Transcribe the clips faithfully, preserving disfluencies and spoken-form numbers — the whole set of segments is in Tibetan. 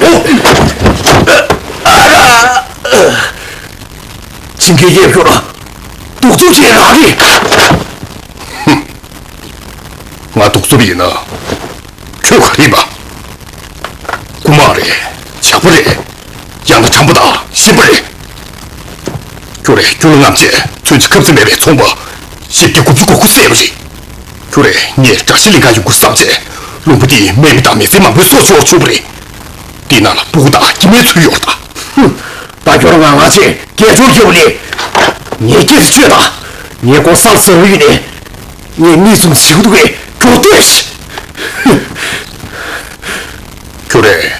ཨོ། ཨ་ར། ཆིང་གི་གཡས་ཁྱོད་ར་གདུག་རྩུབ་ཅན་རང་རེད། ང་གདུག་རྩུབ་ཡིན་ན་ཁྱོད་ག་རེ་ཡིན་པ། རྐུ་མ་རེད། ཇག་པ་རེད། ཡང་ན་ཁྲམ་པ་དང་ཤན་པ་རེད། ཁྱོད་རེད། ཁྱོད་ལ་རྔམ་བྱས་ཚོན་རྩི་ཁབ་རྩི་མེད་པའི་ཚོང་པ་ཞེ་བརྒྱ་དགུ་བཅུ་གོ་དགུ་བསད་པ་རེད། ཁྱོད་རེད། ངས་དགྲ་ཤ་ལེན་ག་ཡོང་གི་བསམ་བྱས་ལུང་པ་འདིའི་སྨན་མི་དང་མི་ཚེ་མང་པོའི་སྲོག་ཤོར་ཆོག་པ་རེད། འདི་ནང་ལ་སྤུ་གུ་དང་སྐྱེ་དམན་ཚུད་ཡོད་རེད་ད། ཧུམ། ད་ཁྱོད་རང་ང་ང་ཆེ་རྒྱལ་ཕྱོགས་ཁྱེར་བ་ལས། ངས་སྐྱེས་སུ་ཆོད་དང་། ངས་ལྐོག་ཟ་ཟ་བ་ཡིན་ནས། ངས་མིག་བཙུམ་བྱེད་ཀྱི་འདུག་གས། ཁྱོད་ལྟོས་ཤིག་ཁྱོད་རེད།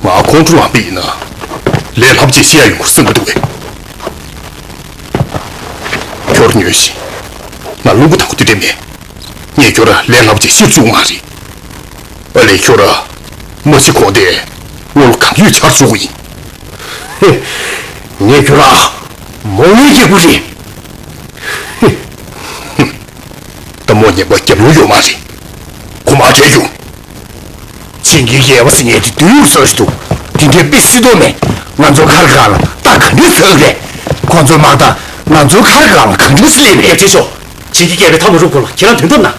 ང་ཁོང་ཁྲོ་ལངས་པ་ཡིན་ན་ལས་སླ་པོ་ཅིག་བཤད་ཡ་ཡོང་གི་རེད་བསམ་གྱི་འདུག་གས། ཁྱོད་ཉོན་ཞིག་ང་རླུང་བུ་དང་པོ་དེ་འདྲ་མེད། ངས་ཁྱོད་ལས་སླ་པོ་ཅིག་བཤད་བཅུག་མ་རེད། ཨ་ལས་ཁྱོད་ར་མ་ཤི་གོང་དེ་བློ་གང་ཡོད་ཆར་བཅུག་གི་ཡིན། ཧེ། ངས་ཁྱོད་ར་མོ་ངའི་སྐྱེ་དགུ་རེད། ཧེ། ད་མོ་ཉེས་པ་རྒྱབ་ལོག་ཡོད་མ་རེད། གོ་མ་བྲལ་རྒྱུ། ཆིང་གི་རྒྱལ་པོ་ཟེར་མཁན་དེ་དུས་ཡུག་སོ་ཞིག་འདུག་དེ་འདྲའི་དཔེ་སྲིད་དོ་མེད། ང་ཚོ་མཁར་གང་ལ་རྟ་ག་འདྲ་ཟག་རེད། ཁོ་ཚོའི་དམག་རྟ་ང་ཚོའི་མཁར་གང་ལ་གང་འདྲ་ཟིག་སླེབས་རེད། རྒྱལ་ཆེ་ཤོག་ཆིང་གི་རྒྱལ་པོའི་ཐ་མ་རུ་ཁོ་ལ་ཁྱེད་རང་དོན་དམ་ན།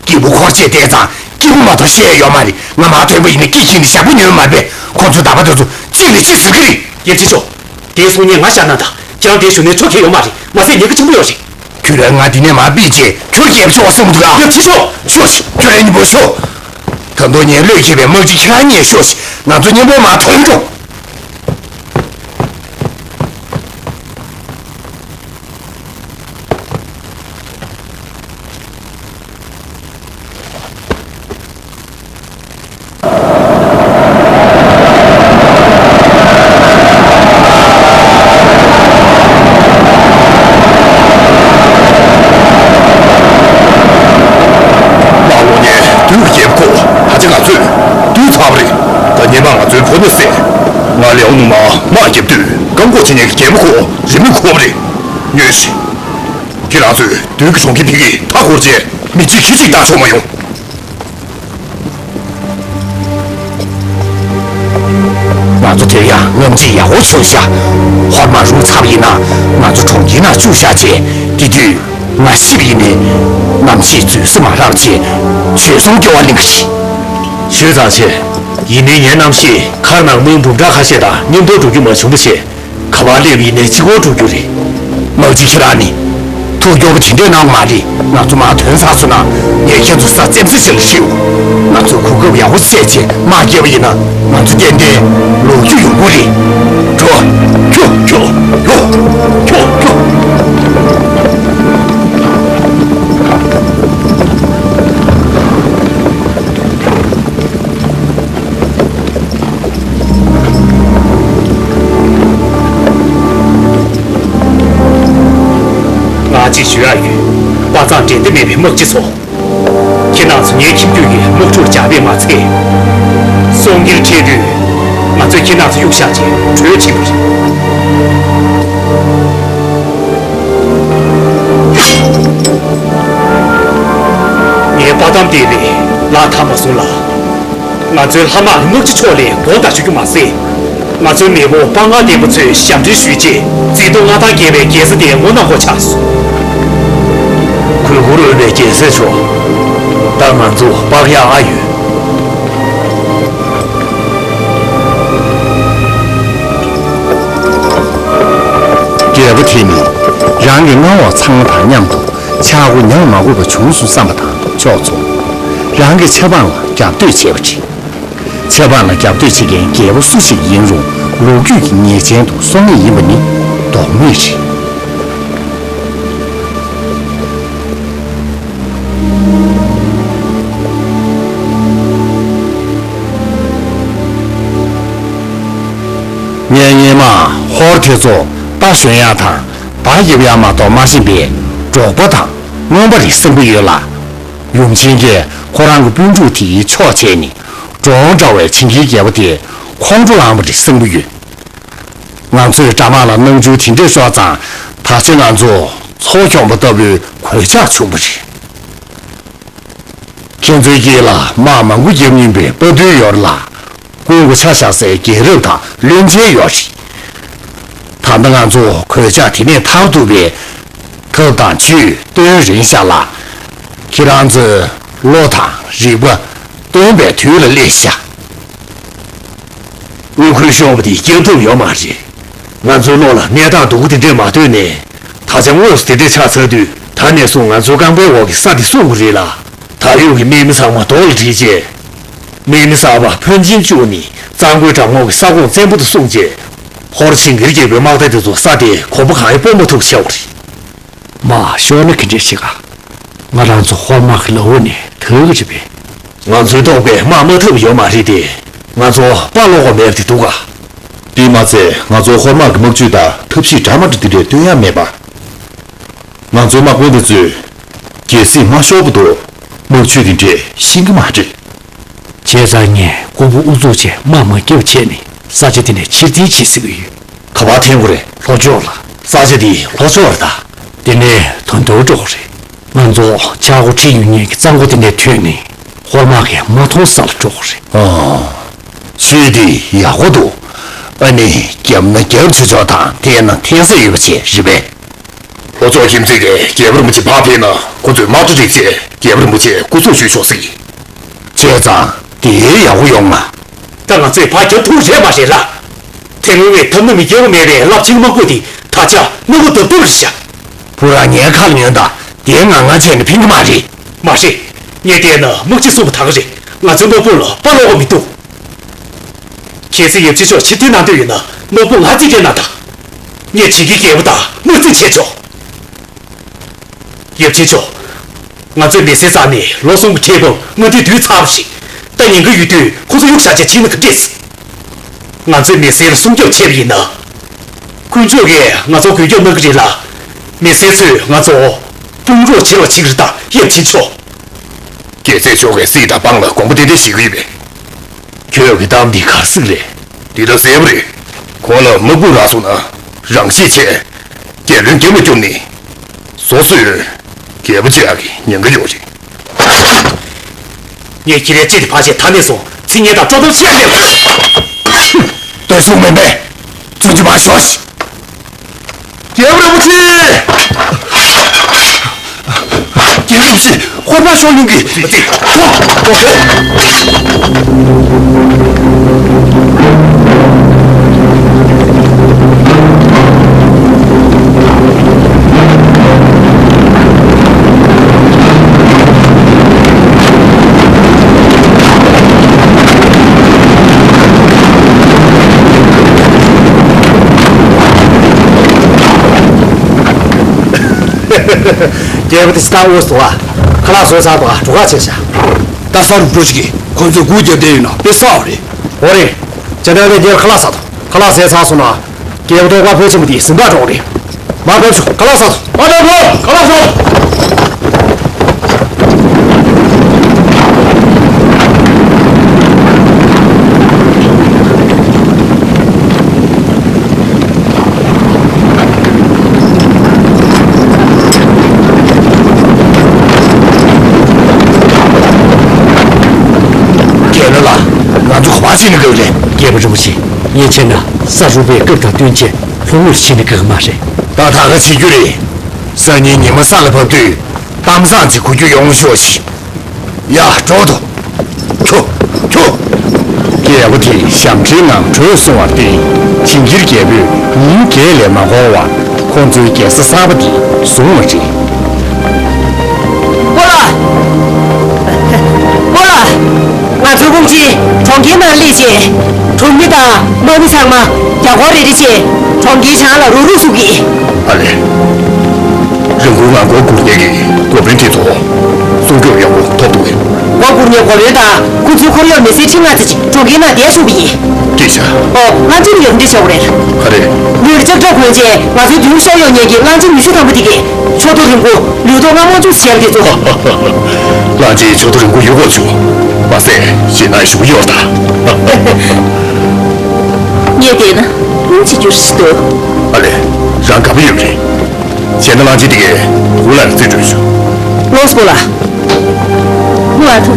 སྐྱེས་བུ་འཁོར་བཅས་བསྡད་ཙང་སྐྱེས་བུ་མ་གཏོགས་བཤད་ཡ་ཡོད་མ་རེད། ང་མ་ཐོན་པ་ཡིན་ན་སྐྱིད་ཁྱིམ་ནས་ཞག་པོ་ཉོན་མ་རེད་པས། ཁོང་ཚོ་ད་བར་དུ་ཚོ་གཅིག་ནས་གཅིག་ཟེར་གི་རེད། རྒྱལ་ཆེ་ཤོག་དེའི་གསུང་ཉན་ང་བཞག་ན་ད་ཁྱེད་རང་དེ་ཞུ་ནས་ཆོ་མཁན་ཡོད་མ་རེད། མ་ཟད་ཉེན་ཁ་ཆེན་པོ་ཡོད་རེད། ཁྱོད་རང་ང་འདི་ནས་མ་ཕུད་རྗེས་ཁྱོད་རྒྱལ་པོ་བྱེད་བསམ་འདུག་ཨ། རྒྱལ་ཆེ་ཤོག་ཤོག་ཤིག་ཁྱོད་རང་གཉིས་པོ་ཤོག་ད་དུང་ངས་བློས་འཁེལ་བའི་དམག་སྤྱི་ཁྱེད་རང་གཉིས་ཤོག་ཤིག་ང་ཚོ་མཉམ་པོ་མ་ཐོན་འགྲོ། དམག་ལོག་ནས་བདུད་ཀྱི་རྒྱལ་པོ་ཁོ་ད་ཆ་ང་ཚོས་བཏུལ་ཚར་བ་རེད། ད་སྔོན་མ་ང་ཚོའི་བུ་ནུ་བསད། ང་ལེའུ་ནུ་མ་དམག་རྒྱབ་དུས་བཀག་འགོག་བྱེད་མཁན་གྱི་རྒྱལ་པོ་ཁོ་རེ་མི་ཁོ་བ་རེད། ཉོན་ཞིག་ཁྱེད་རང་ཚོས་བདུད་ཀྱི་གྲོང་ཁྱེར་འདི་གི་མཐའ་བསྐོར་རྗེས་མི་གཅིག་ཁྱི་གཅིག་བཏང་ཆོག་མ་ཡོང་། ང་ཚོ་དེ་ཡང་ངམ་ཅིག་ཡག་པོ་བྱུང་ཤག་ཧོར་དམག་རུབ་ཚར་བ་ཡིན་ན་ང་ཚོ་གྲོང་ཁྱེར་ནང་བཅུག་བཞག་བྱས། དེ་དུས་ང་ཤི་བ་ཡིན་ནའི་རྣམ་ཤེས་འཛུལ་ས་མ་རག་བྱས་བྱོལ་སོང་སྐྱོ་བ་གླེང་གི་རེད། ཞུས་ཙང་ཆེ། ཡིན་ནའི་ངའི་རྣམ་ཤེས་མཁར་ནང་དམག་འབུམ་ཕྲག་ཁ་ཤས་དང་མཉམ་དུ་འགྲོ་རྒྱུ་མ་བྱུང་བ་བྱས། ག་པར་སླེབས་ཡིན་ནའི་གཅིག་པོ་འགྲོ་རྒྱུ་རེད། མ་གཅིག་ཁྱེད་རང་ནི། ཐུགས་སྐྱོ་པོ་དེ་འདྲས་གནང་མ་རེད། ང་ཚོ་མར་ཐོན་ཚར་སོང་ན་ངས་ཁྱེད་ཚོ་ས་བཙེམ་ས་ཞིག་ལ་ཤིའུ། ང་ཚོས་གོ་སྐབས་ཡག་པོ་བཙལ་བྱས་དམག་རྒྱག་པ་ཡིན་ན་ང་ཚོ་ཏན་ཏན་ལོག་རྒྱུ་ཡོང་གི་རེད། འགྲོ། ཁྱོ། ཁྱོ། ཁྱོ། ཁྱོ། ཁྱོ། ང་གཅིག་ཞུ་ཡག་ཡོད། དཔའ་མཛངས་འགྲན་ཟླ་མེད་པའི་དམག་སྤྱི་ཚོ། ཁྱེད་རྣམ་ཚོ་ངའི་ཁྱིམ་རྒྱུད་ཀྱི་དམག་འཁྲུག་ཇག་པས་མ་ཚད། སོང་གིར་ཁྲིད་དུས། ང་ཚོས་ཁྱེད་རྣམ་ཚོ་གཡུག་བཞག་ཅིང་བྲོས་ཕྱིན་པ་རེད། ངའི་དཔའ་གཏམ་དེ་ལས་ལ་ཐ་མ་སོང་ལ། ང་ཚོའི་ལྷ་དམག་དམག་སྤྱི་མཆོག་ལས་དགོངས་དག་ཞུ་རྒྱུ་མ་ཟད། ང་ཚོའི་མེས་པོ་དཔའ་ངར་ལྡན་པ་ཚོས་ཞབས་འདྲེན་ཞུས་རྗེས་བརྩེ་དུང་མངའ་ཐང་རྒྱས་པའི་རྒྱལ་ས་དེ་ངོ་གནང་དགོས་ཆགས་སོང་། གུས་བཀུར་འོས་པའི་རྒྱལ་སྲས་མཆོག་ད་ང་ཚོ་དཔག་ཡག་ཨ་ཡོད། རྒྱལ་པོ་དེ་ནི་རང་གི་མངའ་འོག་ཚང་མ་དང་མཉམ་དུ་ཆག་སྒོ་མྱངས་མ་དགོས་པ་བྱུང་སོང་བསམ་པ་དང་ཕྱོགས་མཚུངས། རང་གི་ཆབ་འབངས་ལ་རྒྱབ་གཏོད་བྱས་པ་རེད། ཆབ་འབངས་ལ་རྒྱབ་གཏོད་བྱེད་མཁན་རྒྱལ་པོ་སུ་ཞིག་ཡིན་རུང་ལོ་རྒྱུས་ཀྱི་ཉེས་ཅན་དུ་སོང་ངེས་ཡིན་པ་ནི་ལྡོག་མེད་རེད། ངས་སྔོན་མ་ཧོར་དེ་ཚོ་རྟ་ཞོན་ཡག་དང་འབའ་ཡིབ་ཡག་མ་གཏོགས་མ་ཤེས་པས་འབྲོག་པ་དང་རྔོན་པ་རེད་བསམ་གྱི་ཡོད་ལ། ཡུམ་ཆེན་གྱིས་ཁོ་རང་གི་སྤུན་ཕྲུག་དེའི་ཕྱོགས་བྱས་ནས་འབྲོང་འདྲ་བའི་བྱིན་གྱིས་རྒྱལ་པོ་དེ་ཁོང་ཁྲོ་ལངས་པ་རེད་བསམ་གྱི་ཡོད། ང་ཚོས་དགྲ་དམག་ལ་སྣང་ཆུང་དེ་འདྲས་ཤོར་ཙང་ད་ཆ་ང་ཚོ་མཚོ་གྱོང་པ་ལྟ་བུའི་གོད་ཆག་བྱུང་བ་རེད། ཁྱེད་ཚོའི་དཀྱིལ་ལ་དམག་མང་པོ་རྒྱབ་ཉན་པའི་དཔའ་རྟུལ་ཡོད་རེད་ལ། ཀུན་དགའ་ཆ་བཞག་སའི་རྒྱལ་རབས་དང་བློན་ཆེན་ཡོད་རེད། ད་ལྟ་ང་ཚོ་གོད་ཆག་དེ་ནས་ཐར་ཐུབ་པའི་ཐབས་དང་ཇུས་སྟོན་རན་ཤག་ལ། ཁྱེད་རང་ཚོས་བློ་དང་རིག་པ་སྟོན་པའི་དུས་ལ་སླེབས་ཤག་དབུས་ཁུལ་ཤོར་བ་དེ་སྐྱོབ་ཐུབ་ཡོད་མ་རེད། ང་ཚོའི་བློ་ལ་གནས་སྟངས་སྡུག་པོ་དེ་འདྲས་མ་ཐོན་ནས། ད་ཆ་དངོས་སུ་དེ་འདྲས་ཆགས་ཚར་དུས། ད་ནས་བཟུང་ང་ཚོའི་རྐང་པའི་འོག་གི་ས་དེ་སྲུང་དགོས་རེད་ལ། ད་ཡོད་ཀྱི་དམག་མི་ཚང་མ་རྡོ་ལ་བསྒྲིལ་རྗེས། དམག་མི་གསར་པ་ཕོན་ཆེན་བཅུག་ནས་གཙང་པོའི་འགྲམ་ངོགས་ཀྱི་ས་ཁོངས་བཙན་པོ་དུ་བསྲུངས་རྗེས། ཧོར་ཆིང་གིར་རྒྱལ་པོའི་དམག་སྡེ་དེ་ཚོ་ས་དེའི་གོམ་པ་གང་ཡང་སྤོ་མ་ཐུབ་བྱས་པ་རེད། དམག་ཤོར་ན་ག་འདྲས་བྱེད་ག་ང་རང་ཚོ་ཧོར་དམག་གི་ལག་འོག་ནས་ཐར་གི་རེད་པས། ང་ཚོའི་ཐོག་པས་དམག་མ་ཐུབ་ཡོད་མ་རེད་དེ། ང་ཚོ་དཔའ་ལོག་པ་མེད་པ་དེ་འདུག་ག་དེས་མ་ཚད་ང་ཚོ་ཧོར་དམག་གི་དམག་ཇུས་དང་ཐབས་ཤེས་འདྲ་མ་འདྲ་དེ་འདྲས་སྟོན་ཡ་མེད་པ། ང་ཚོའི་དམག་དཔོན་དེ་ཚོས་གལ་སྲིད་མ་ཤོར་བ་དུ་དམག་ཇུས་དེ་འདྲས་ཤེས་ཀྱི་མ་རེད། བྱས་ཙང་ངས་ཀོང་པོ་ཨུ་ཚུགས་བྱས་དམག་མ་རྒྱབ་བྱས་ནས་ས་ཆ་དེ་ནས་ཕྱིར་འཐེན་བྱེད་སྲིད་ཀྱི་ཡོད། ག་པར་འཐེན་དགོས་རེད། ལྷོ་ཕྱོགས་ལ། ས་ཆ་དེ་ལྷོ་ཕྱོགས་རེད་ད། དེ་ནས་ད་དུང་འགྲོ་དགོས་རེད། ང་ཚོ་ཆག་སྒོ་ཁྲིད་ཡོང་མཁན་གྱི་གཙང་པོ་དེ་ནས་ཐོན་ནས་ཧོར་དམག་གིས་མ་མཐོང་ས་ལ་འགྲོ་དགོས་རེད། ཨང་། ཆོས་དེ་ཡག་པོ་འདུག་ཨ་ནི་རྒྱབ་ན་རྒྱབ་བྱེད་ཕྱོགས་དང་འཐེན་ན་འཐེན་ས་ཡོད་པ་བྱས་རེད་པས། ལྷོ་ཕྱོགས་ཁྱིམ་མཚེས་ཀྱི་རྒྱལ་པོ་རིན་པོ་ཆེ་ཕར་ཕེབས་ན་ཁོ་ཚོས་དམག་གྲ་སྒྲིག་བྱས་རྒྱལ་པོ་རིན་པོ་ཆེ་སྐུ་གཟུགས་ཞུ་ཆོག་ཟེར་གྱི། བྱས་ཙང་དེ་ཡག་པོ་ཡོང་ང་། ད་ང་ཚོས་ཕར་རྒྱབ་ཐུབ་རེད་མ་རེད་ལ། དེ་སྔོན་བས་ཐབས་སྣ་མི་འགྱུར་བ་མེད་པའི་རླབས་ཆེན་དམག་དཔུང་དེ་ད་ཆ་སྣ་བུག་རྡབ་རྡབ་རེད་ཤག་བུ་རང་ངའི་ཁ་ལ་ཉོན་དང་། དེ་ང་ང་བྱས་ན་ཕན་གྱི་མ་རེད། མ་རེད། ངས་བལྟས་ན་དམག་སྤྱི་གསུངས་པ་ད་ག་རེད། ང་ཚོའི་དམག་དཔུང་ལ་དཔའ་ལོག་པ་མི་འདུག་གལ་སྲིད་ཡབ་ཆེན་མཆོག་ཕྱིར་འཐེན་གནང་འདོད་ཡོད་ན་དམག་དཔུང་ང་རྩིས་སྤྲད་གནང་དང་། ངས་བྱེས་ཀྱི་རྒྱལ་པོ་དང་དམག་རྩིས་བྱས་ཆོག་ཡབ་ཆེན་མཆོག་ང་ཚོས་མི་སེར་བསགས་ནས་ལོ་གསུམ་གྱི་ཁྲལ་འབབ་མངའ་སྡེ་བསྡུས་ཚར་བ་རེད། ད་ཉེན་ཁ་ཡོད་དུས་ཁོ་ཚོ་གཡུག་བཞག་བྱས་ཕྱིན་ན་ག་འདྲས། ང་ཚོས་མི་སེར་ལ་སྲུང་སྐྱོབ་བྱས་པ་ཡིན་ན། དཀོན་མཆོག་གིས་ང་ཚོར་མགོན་སྐྱབས་གནང་གི་རེད་ལ། མི་སེར་ཚོས་ང་ཚོར་དཔུང་རོགས་བྱེད་རོགས་བྱེད་ཀྱི་རེད་ད་ཡབ་ཆེན་མཆོག་རྒྱལ་སྲས་མཆོག་གིས་སྲིད་དང་འབངས་ལ་དགོངས་པ་ཏན་ཏན་བཞེས་ཀྱི་ཡོད་པས། ཁྱོད་ཀྱི་གཏམ་འདི་ག་རེ་ཟིག་རེད། འདི་ལྟར་གསལ་པོ་རེད། ཁོང་ལ་དམག་དཔུང་རག་སོང་ན་རང་ཤེད་ཆེ། རྒྱལ་བློན་རྒྱབ་ལ་བསྐྱུར་ནས། སོ་སོས་རྒྱལ་པོ་བྱེད་ཡག་གི་ཉེན་ཁ་ཡོད་རེད། ངས་ཁྱེད་རའི་ལྕེ་དེ་ཕར་བཅད། ད་ནས་བཟུང་ཚིག་ངན་དང་དཀྲོག་གཏམ་བཤད་ཡ་མེད་པ་བྱེད། ལྟོས་ཤོག་མེད་པས། ཁྱོད་ཚོ་ཕར་ཤོག་ཤིག་རྒྱལ་པོ་རིན་པོ་ཆེ། རྒྱལ་པོ་རིན་པོ་ཆེ། ཧོར་དམག་ཤོར་ཡོང་གི། ཧོ། ཧོ། རྒྱལ་པོ་དེ་ཕྱི་ཐག་འོས་སོང་བ། ཁ་ལག་བཟོས་ཚར་བ་འགྲོ་ཁ་ཆེ་ཤག་ད་སར་འགྲོ་ཞིག་གིས་ཁོ་ཚོས་སྒུག་རྒྱབ་བསྡད་ཡོད་ན་དཔེ་བསགས་པ་རེད། འོ་རེད། ཇ་ནག་ལས་རྒྱལ་ཁ་ལག་ཟ་དང་། ཁ་ལག་ཟས་ཚར་སོང་ན། རྒྱལ་པོ་ཏོག་པ་ཕལ་ཆེན་པོ་དེ་ཟིན་པར་འགྲོ་གི་རེད། མར་བབས་ཤོག་ཁ་ལག་ཟ་དང་། མར་བབས་ཤོག་ཁ་ལག་ཟ་དང་། རྒྱལ་བློན་ལགས། ང་ཚོ་ག་པར་ཕྱིན་ན་དགའ་བ་རེད། རྒྱལ་པོ་རིན་པོ་ཆེ། ངས་བྱས་ན་ས་རུབ་པའི་སྐབས་དང་བསྟུན་བྱས་ལྷོ་ངོས་ཕྱིན་ན་དགའ་གི་མ་རེད། ད་ད་ག་བྱེད་རྒྱུ་རེད། སང་ཉིན་ཉི་མ་ས་ལ་བབས་དུས་གཏམ་བཟང་ཅིག་གོ་རྒྱུ་ཡོང་ཤོག་ཤིག་ཡ། འགྲོ་དོ། ཁྱོ། ཁྱོ། རྒྱལ་པོ་དེ་ཞབས་ཁྲའི་ངང་བྲོས་སོང་བར་བརྟེན། ཇིང་གིར་རྒྱལ་པོས་ཉིན་བརྒྱད་ལས་མ་འགོར་བར་ཁོང་ཚོའི་རྒྱལ་ས་གསར་པ་དེ་བཟུང་བ་རེད། སྤོ་ལགས། སྤོ་ལགས། ང་ཚོ་ཁོང་ཚོའི་གྲོང་ཁྱེར་ནང་སླེབས་རྗེས། གྲོང་མི་དང་དམག་མི་ཚང་མ་རྒྱ་སྒོར་རེ་རེ་བྱས་གྲོང་ཁྱེར་བྱང་ལ་རུག་རུག་ཞུ་གི། ཨ་ལས། རིན་གོང་ང་སྒོར་དགུ་བརྒྱ་གི་འགོ་དཔོན་དེ་ཚོ་སྲུང་སྐྱོབ་ཡག་པོ་ཐོབ་འདུག་གས། སྒོར་དགུ་བརྒྱ་འགོ་དཔོན་དང་ཁོ་ཚོའི་འཁོར་གཡོག་མི་སེར་ཁྲི་ལྔ་ཙམ་ཅིག་གྲོང་ཁྱེར་ནང་བསྡད་ཆོག་གི་ཡིན། སྐད་ཆ། ཨོ། གླང་ཆེན་ཡོད་འདི་ཆོག་རེད། ག་རེ། ལུས་ལྕགས་ཁྲབ་གོན་རྗེས་ང་ཚོའི་མདུན་ཤོག་གཡོག་མཁན་གྱི་གླང་ཆེན་ཉི་ཤུ་ཐམ་པ་དེ་གས་ཕྱོགས་གཏོགས་རིན་གོང་ལུས་ཐོག་ལྔ་མང་ཅུང་ཞན་དེ་ཚོ། གླང་ཆེན་ཕྱོགས་གཏོགས་རིན་གོང་ཡོད་དགོས་བྱུང་། མ་ཟད་ཞེད་སྣང་ཞུ་གི་ཡོད་ད། ངས་བལྟས་ན་སྙིང་རྗེ་རྒྱུ་རེ་ཞིག་འདུག་ཨ་ལས། རང་དགའ་པོ་ཡོད་རེད། བྱས་ན་གླང་ཆེན་དེ་གས་འུ་ལ་རྩིས་སྤྲོད་ཞུ། ལོས་པོ་ལ། ཨ་ཐུ།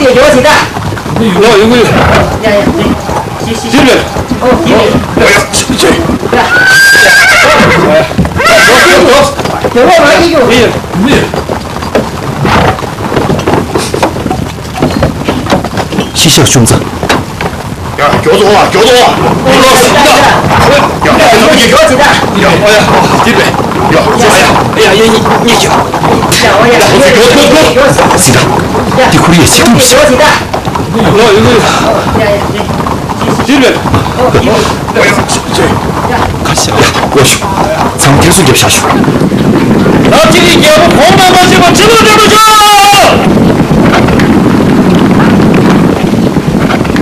དེ་ཡོད་ཟེར་ད། ཡོད་ཡོད་ཡོད། ཡ་ཡ། ཤི་ཤི། འདིར་རེད། ཨོ་འདིར་རེད། ཡ་ཡ་ཤི་ཤི། ཡ། དེ་བོ་རང་གིས་ཡོད། འདིར་འདིར། ཤི་ཤག་ཅུང་ཙམ། ཡ། མགྱོགས་སོང་ཨ། མགྱོགས་སོང་ཨ། ཡ་ཡ། ཡ་ཡ། ཡ་ཡ། ཡ་ཡ། ཡ་ཡ། ཡ་ཡ། འདི་ཁོར་ཡས་བྱེད་ཐུབ་ཟེར། འདི་རེད། ཁ་ཤས་ཡ་ལོ་ཞུ། ཚང་མ་ཐེར་ཟུག་རྒྱབ་བཞག་ཞུ། ད་ཅི་ཡི་རྒྱལ་པོ་གོང་ན་མ་ཤེས་པ་ཕྱི་ལོགས་འགྲོ་དུ་ཤོག།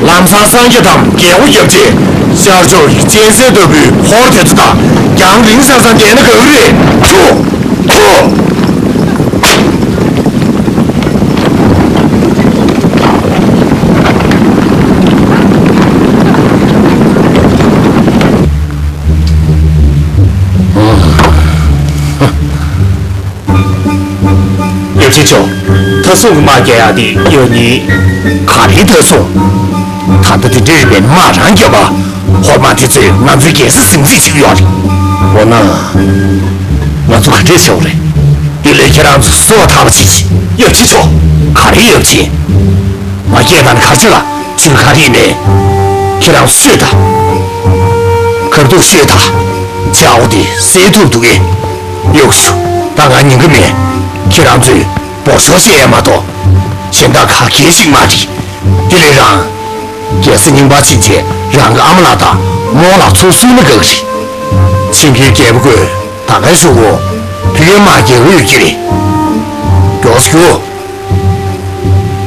ལམ་སང་སངས་རྒྱས་དང་རྒྱལ་པོ་རྒྱབ་རྗེས་ཤར་ཕྱོགས་ཀྱི་གཅན་གཟན་ལྟ་བུའི་ཧོར་དེ་ཚོ་དང་རྒྱང་རིང་ས་སང་བསྡད་ན་དགའ་གི་རེད། ཐུ། ཐུ། ཡབ་ཆེན་མཆོག། མཐའ་སྲུང་གི་དམག་རྒྱག་ཡག་དེ་ཡོད་ཉིན། ག་རེའི་མཐའ་སྲུང་། ད་ལྟ་དེ་འདྲ་རེད་པས། དམག་རང་རྒྱབ་པ། ཧོར་དམག་དེ་ཚོས་ང་ཚོའི་རྒྱལ་ས་ཟིན་བྲིས་བྱེད་ཀྱི་ཡོད་རེད། འོ་ན། ང་ཚོ་ག་འདྲས་བྱེད་དགོས་རེད། དེ་ལས་ཁྱེད་རང་ཚོ་སོ་བ་ཐག་པ་བྱེད་ཅིག། ཡབ་ཆེན་མཆོག། ག་རེ་ཡབ་ཆེན། ང་སྐད་བཏང་ནས་ག་རེ་བྱེད་ལ། ཆུ་ཁ་རིག་ནས། ཁྱེད་རང་ཤོད་དང་། ཁ་ཐུག་ཤོད་དང་། བྱའོ་དེ་བསད་ཐུབ་འདུག་གས། གཡོག་ཞུ། ད་ང་ཉན་གི་མེད། ཁྱེད་རང་ཚོས་འབོར་ཤོག་བཤད་ཡ་མ་གཏོགས། གཞན་དག་ག་གེ་ཞིག་མ་རེད། དེ་ལས་རང་། རྒྱལ་ས་རྙིང་པ་ཕྱིན་རྗེས་རང་གི་ཨ་མ་ལགས་དང་རྨོ་ལགས་ཚུར་བསུ་ན་དགའ་གི་རེད། ཆིང་གིའི་རྒྱལ་པོ་ཁོས་ད་གའི་ཞུ་གོ། ཕི་གའི་དམག་རྒྱག་གི་ཡོད་ཀྱི་རེད། མགྱོགས་སུ་རྒྱུགས།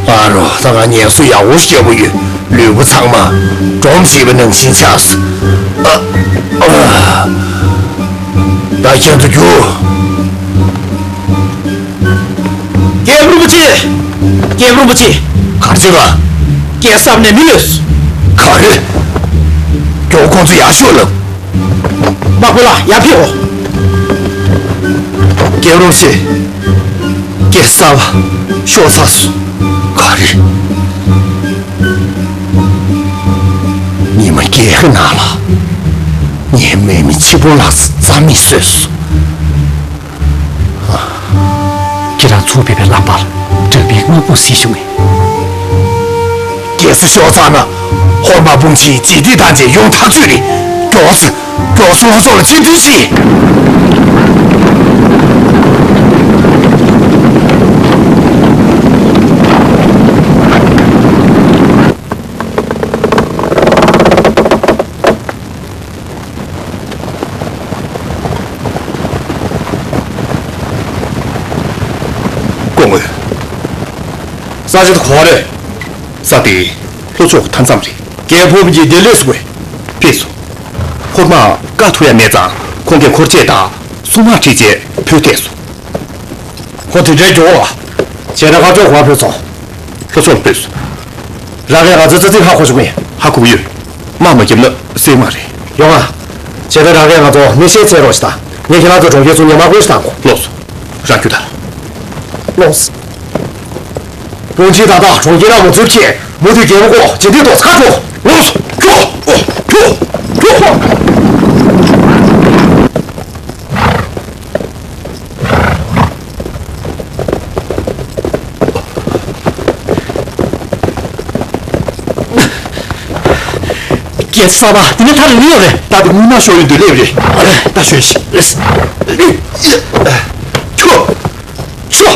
ཨ་རོ། ད་ང་ངལ་གསོ་ཡག་པོ་ཞིག་བརྒྱབ་པ་ཡོད། ལུས་པོ་ཚང་མ་སྒྲོམ་བྱས་པ་ནང་བཞིན་ཆགས་སོང་། ཨ། ཨ། ད་ཁྱེད་ཚོ་རྒྱུགས། རྒྱལ་པོ་རིན་པོ་ཆེ། རྒྱལ་པོ་རིན་པོ་ཆེ། ག་རེ་བྱས་པ། རྒྱལ་ས་ནས་མི་ལོས། ག་རེ། མགྱོགས་ཁོང་ཚོ་ཡར་ཤོག་ལབ། དམག་དཔོན་ལགས་ཡར་ཕེབས་འོ། རྒྱལ་པོ་རིན་པོ་ཆེ། རྒྱལ་ས་ལ་ཤོར་ཚར་སོང་། ག་རེ། ཉི་མ་བརྒྱད་ཀྱི་ནང་ལ་ངའི་དམག་མི་ཆིག་སྟོང་ལྷག་ཙམ་རྩ་མེད་བཟོས་སོང་། བུ་ཕེབས་པའི་ལམ་བར་དགྲ་བོའི་དམག་དཔུང་གཟིགས་བྱུང་ངས། རྒྱལ་ས་ཤོག་ཚང་ན་ཧོར་དམག་དཔུང་ཆེན་རྗེས་འདེད་བཏང་རྗེས་ཡོང་ཐག་ཆོད་རེད། མགྱོགས་སེ། མགྱོགས་སེ་ལྷོ་ཕྱོགས་ལ་ཆིབས་བསྒྱུར་བྱེད། སྐུ་ངོ། ས་ཆ་དེ་ག་པར་རེད། ས་དེ་ལྷོ་ཕྱོགས་ཀྱི་མཐའ་མཚམས་རེད། རྒྱལ་པོ་ཕོབ་ཀྱི་བདེ་ལེགས་སུ་དགོས། ཕེབས་སོང་། ཧོར་དམག་བཀག་ཐུབ་ཡ་མེད་ཙང་ཁོང་གིས་འཁོར་བཅས་དང་སྲུང་དམག་ཁྲིད་རྗེས་བོད་བསྡད་སོང་། ཧོ། དེ་འདྲའི་མགྱོགས་པ། བྱས་ན་ང་ཚོ་ག་པར་ཕེབས་སོང་། ལྷོ་ཕྱོགས་ལ་ཕེབས་སོང་། རང་གིས་ང་ཚོའི་རྩ་ཚིག་ཧ་གོ་བྱུང་ངས། ཧ་གོ་གི་ཡོད། དམག་མ་བརྒྱབ་ན་སེལ་མ་རེད། ཡོང་ང་། བྱས་ན་རང་གིས་ང་ཚོ་མེ་ཤེལ་འཚོལ་རོགས་ཞིག་དང་། ངས་ཁྱེད་རང་ཚོ་གྲོང་ཁྱེར་ཚུར་ཉེ་མར་སྒོ་ཞིག་བཏང་གོ། ལོགས་སོ། རང་རྒྱུགས་དང་། ལོགས་སོ། དཔུང་ཆེན་ད་ལྟ་གྲོང་ཁྱེར་ནང་མ་འཛུལ་བྱས། མུ་མཐུད་རྒྱལ་པོ་སྐོར་རྗེས་འདེད་ཐོག་ཁ་འགྲོ། ལོགས་སོ། ཁྱོ། ཁྱོ། ཁྱོ། རྒྱལ་ས་གསར་པ་འདི་ནས་ཐག་རིང་ཡོད་རེད། ད་དེ་སྔོན་མ་ཤོར་ཡོང་དུས་སླེབས་རེད། ད་ཤོད་ཤིག་ཁྱོ། ཁྱོ།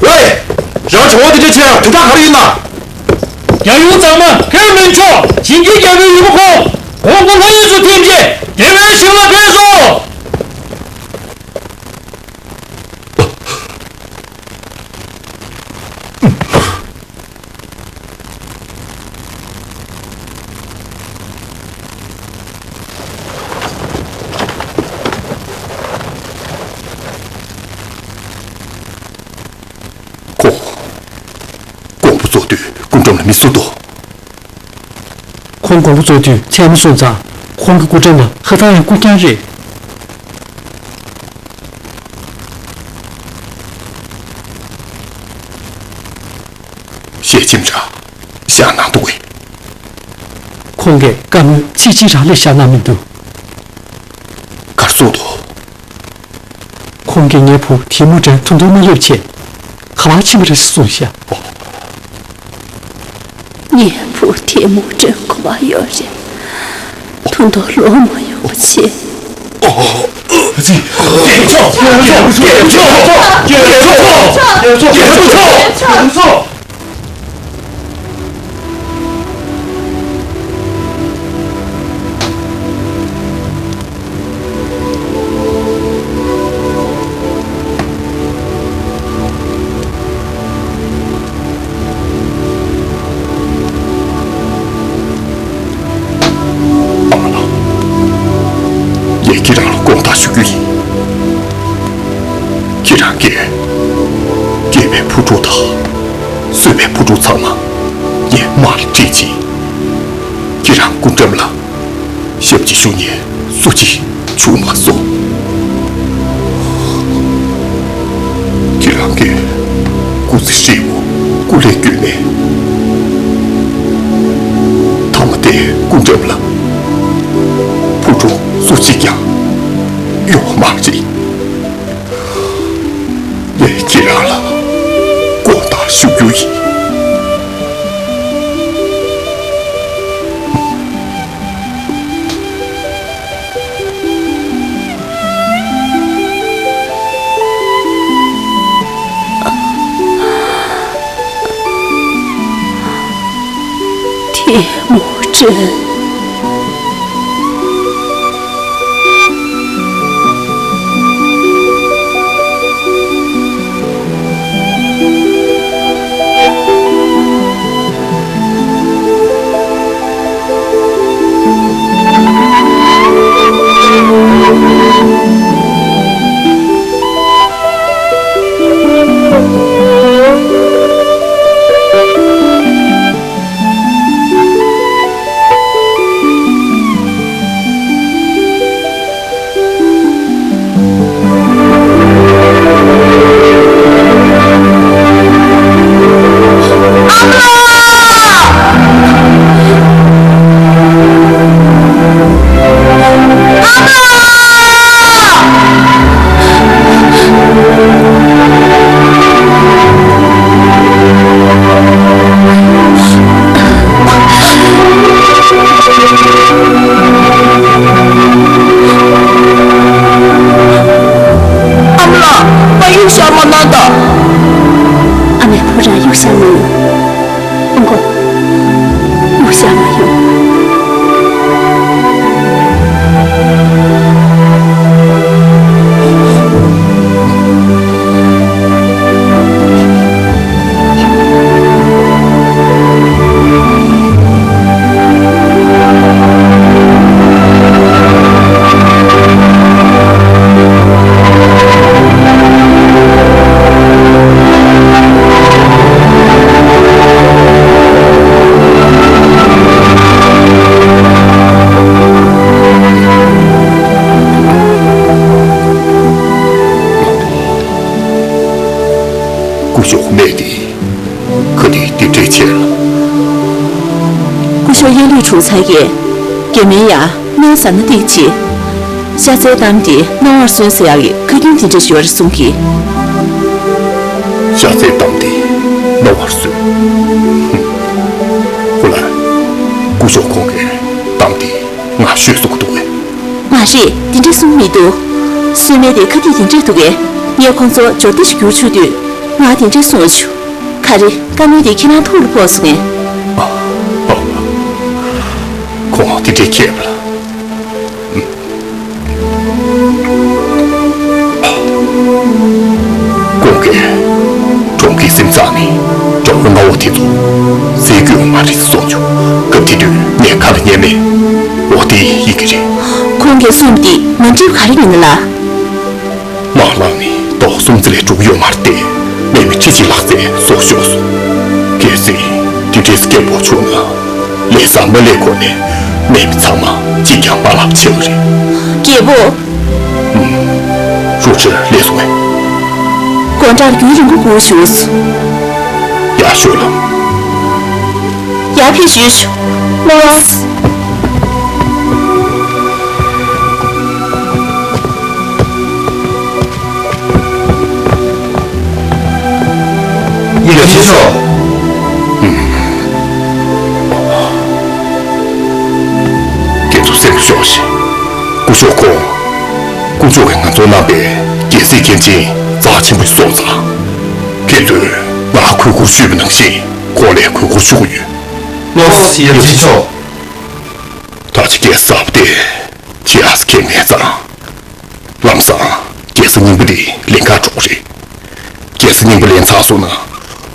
ཝེ། རང་གྲོགས་པོ་དེ་འདྲ་བྱས་ཡང་དོན་དག་ག་རེ་ཡིན་ན། རྒྱལ་ཡུམ་གཙང་མ་ཁེར་མིན་ཆོག་བྱིན་གྱིས་རྒྱལ་པོའི་ཡུམ་ཁོང་། ཁོང་སྐུ་ལྷ་ཡུལ་དུ་ཐིམ་རྗེས་བདེ་བའི་ཞིང་ལ་ཕེབས་སོ། ཁོ། དགོང་པོ་རྫོགས་དུས་སྐུ་འགྲམ་ལ་མི་སུ་འདུག་ཁོང་དགོང་པོ་རྫོགས་དུས་མཚན་མོ་སོང་ཙང་། ཁོང་གི་སྐུ་འགྲམ་ལ་ཧ་ཐང་ཡང་སྐུ་རྐྱང་རེད། ཞལ་ཆེམས་འདྲ་བཞག་གནང་འདུག་གས། ཁོང་གིས་བཀའ་མོལ་ཚིག་གཅིག་རང་ལས་བཞག་གནང་མི་འདུག་ག་རེ་གསུངས་འདུག་ཁོང་གིས་ངའི་བུ་ཐེ་མུ་ཀྲན་ཐུག་འདུག་མ་སླེབས་ཆེད་ག་པར་ཕྱིན་པ་རེད་གསུངས་ཤག་ངའི་བུ་ཐེ་མུ་ཀྲན་ག་པར་ཡོད་རེད། ཐུག་འདུག་ལོག་མ་ཡོང་བ་བྱེད། ཨ་མ་ལགས། ངས་ཁྱེད་རང་ལ་དགོངས་དག་ཞུ་རྒྱུ་ཡིན། ཁྱེད་རང་གིས་སྐྱེས་པའི་བུ་ཕྲུག་དང་གསོས་པའི་བུ་ཕྲུག་ཚང་མ་ངས་དམག་ལ་ཁྲིད་ཅིང་། ཁྱེད་རང་སྐུ་འགྲམ་ལ་ཞབས་ཕྱི་ཞུ་མཁན་སུ་གཅིག་བྱུང་མ་སོང་། ཁྱེད་རང་གིས་སྐུ་ཚེ་ཧྲིལ་པོ་སྐུ་ལས་བསྐྱོན་ནས། མཐའ་མ་དེ་སྐུ་འགྲམ་ལ་བུ་ཕྲུག་སུ་གཅིག་ཀྱང་ཡོད་མ་རེད། ངས་ཁྱེད་རང་ལ་དགོངས་དག་ཞུ་རྒྱུ་ཡིན། ཐེ་མུ་ཀྲན། ཁོ་རང་གཡུག་བཞག་མ་ཡོང་། ཨོ་མགོ། གཡུག་བཞག་མ་ཡོང་། སྐུ་ཞབས་མེད་དེ། ཁ་དེ་རྡེབ་སྒྲིག་བྱས་ལ། སྐུ་ཞབས་ཡ་ལུས་གྲུབ་ཚར་གས། རྒྱ་མིའི་ཡ་སྨན་ཟ་ན་ཏིག་ཅི། ཤ་ཚའི་གཏམ་དེ་རྣ་བར་སོན་ཟེར་ཡག་གི་ཁ་རྒྱུན་དེ་འདྲ་ཞིག་ཡོད་རེད་གསུང་གི། ཤ་ཚའི་གཏམ་དེ་རྣ་བར་སོན། ཧུམ། ཧུ་ལ། སྐུ་ཞབས་ཁོང་གིས་གཏམ་དེ་ང་ཤོད་གསུང་གི་འདུག་གས། མ་རེད། དེ་འདྲ་གསུང་མི་འདུག། སྲོལ་མེད་དེ་ཁ་གཏད་དེ་འདྲ་འདུག་གས། ངས་ཁོང་ཚོ་འབྱོར་ལྡན་ཞིག་གྱུར་ཆོག་དུས་ང་དེ་འདྲ་གསུང་བྱུང་། ག་རེ། བཀའ་མོལ་དེ་ཁྱེད་རང་ཐུགས་ལ་ཕོག་སོང་ངས། ཨ། ཨ། ཁོང་དེ་འདྲའི་མཁས་པ་ལ། ཁོང་གིས་གྲོང་ཁྱེར་སེམས་ཚང་ནས་གྲོང་ཁྱེར་མངའ་འོག་དེ་ཚོ་བསད་དགོས་མ་རེད་གསུངས་བྱུང་། སྐབས་དེ་དུས་ངས་ཁ་ལ་ཉན་མེད། འོ་དེ་ཡིན་གྱི་རེད། ཁོང་གིས་གསུངས་དེ་མ་འགྲིག་ག་རེ་ཡིན་ན་ལ། དམག་ལངས་ནས་ཟླ་བ་གསུམ་ཙམ་ལས་འགྲོ་གི་ཡོད་མ་རེད་དེ། མི་མི་ཁྲི་གཅིག་ལྷག་ཙམ་སྲོག་ཤོར་སོང་། གལ་སྲིད་དེ་འདྲའི་སྐད་པོ་བྱུང་ན། ལས་བཟང་མ་ལས་གོ་ནས་མི་མི་ཚང་མ་གཅིག་ཀྱང་མ་ལབ་བྱེད་ཀྱི་རེད། རྒྱལ་པོ། ཧྲུའུ་ཅི་ལས་སོང་ངས། དགོང་དག་རྒྱུན་རིང་པོ་སྒུག་བཞུགས། ཡར་ཤོག་ལ། ཡར་ཕེབས་ཞུས་ཤོག། ལགས། ཡབ་ཆེན་མཆོག། ཁྱེད་ཚོ་སེམས་ཤོག་ཤིག། སྐུ་ཞབས་ཁོང་། དཀོན་མཆོག་གིས་ང་ཚོར་གནང་པའི་རྒྱལ་སྲིད་མཁན་ཆེན་རྩ་ཆེན་པོ་སོང་ཙང་། ཁྱེད་ཚོས་ང་གུས་བཀུར་ཞུས་པ་ནང་བཞིན་ཁོང་ལ་གུས་བཀུར་ཞུ་གི་ཡོད། ལགས་སོ། ཡབ་ཆེན་མཆོག། ད་ཆ་གེ་སར་དེ་ཁྱེད་ཨ་ས་ཁེ་མེད་ཙང་། ལམ་སང་རྒྱལ་ས་རྙིང་པ་དེ་ལེན་གར་འགྲོ་གི་རེད། རྒྱལ་ས་རྙིང་པ་ལེན་ཚར་སོང་ན།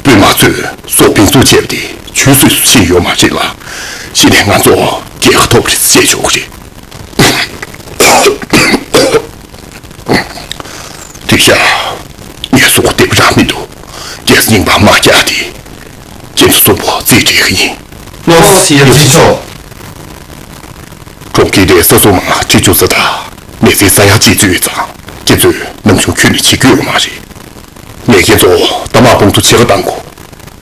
དཔོན་དམག་ཚོས་སྲོག་ཕུན་སུམ་ཚོགས་པ་དེ་ཆུད་ཟོས་སུ་ཤེས་ཡོད་མ་རེད་ལ། གཞི་ནས་ང་ཚོ་རྒྱལ་ཁ་ཐོབ་རེད་ཟེར་ཆོག་གི་རེད། དེ་ཤ། ངས་སོག་བདེ་པོ་རག་མི་འདུག། རྒྱལ་ས་རྙིང་པ་དམག་རྒྱག་དེ། ཁྱེད་ཚོ་གསུམ་པོ་རྩིས་སྤྲད་གི་ཡིན། ལགས་སོ། ཡབ་ཆེན་མཆོག། གྲོང་ཁྱེར་དེ་ས་སྲུང་མང་ཁྲི་བཅུ་ཙམ་དང་མི་ཚེ་ས་ཡ་གཅིག་ཙམ་ཡོད་ཙང་། ཁྱེད་ཚོས་ནང་སྦྱོང་ཁྱོན་ནས་བྱེད་རྒྱུ་ཡོད་མ་རེད། ངས་ཁྱེད་ཚོ་རྟ་དམག་དཔུང་ཚོགས་ཕྱེད་ཀ་བཏང་གོ།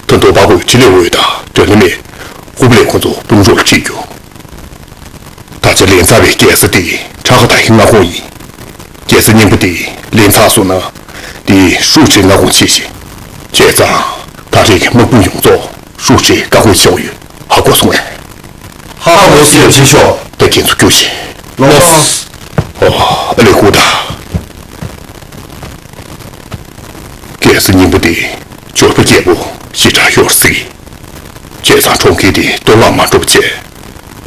ད་དུང་འབའ་པོའི་ཁྲི་ལས་འོད་དང་འདོད་ལྷ་མེད། ཧུ་པ་ལས་ཁོ་ཚོ་དཔུང་གྲོགས་ལ་ཁྲིད་རྒྱུ། ད་ཆ་ལེན་ཚར་བའི་རྒྱལ་ས་དེ་ཁྲ་ཁ་ཏ་ཧི་མངའ་ཁོངས་ཡིན། རྒྱལ་ས་རྙིང་པ་དེ་ལེན་ཚར་སོང་ན། དེ་ཧྲུའུ་ཅིའི་མངའ་ཁོངས་ཆགས་ཤིང་། བྱས་ཙང་། ད་རེས་ཀྱི་དམག་དཔུང་ཡོངས་རྫོགས་ཧྲུའུ་ཅིའི་བཀའ་བཀོད་བྱེད་དགོས་ཡོད། ཧ་གོ་སོང་ངས། ཧ་གོ་སོང་ཡབ་ཆེན་མཆོག། ད་ཁྱེད་ཚོ་རྒྱུགས་ཤིག། ལགས་སོ། ཨོ། ཨ་ལས་ཁུ་ད། རྒྱལ་ས་རྙིང་པ་དེ་འབྱོར་པ་རྒྱལ་པོ་ཞེ་དྲག་ཡོད་སྲིད། བྱས་ཙང་གྲོང་ཁྱེར་དེ་གཏོར་བརླག་མ་འགྲོ་བ་བྱས།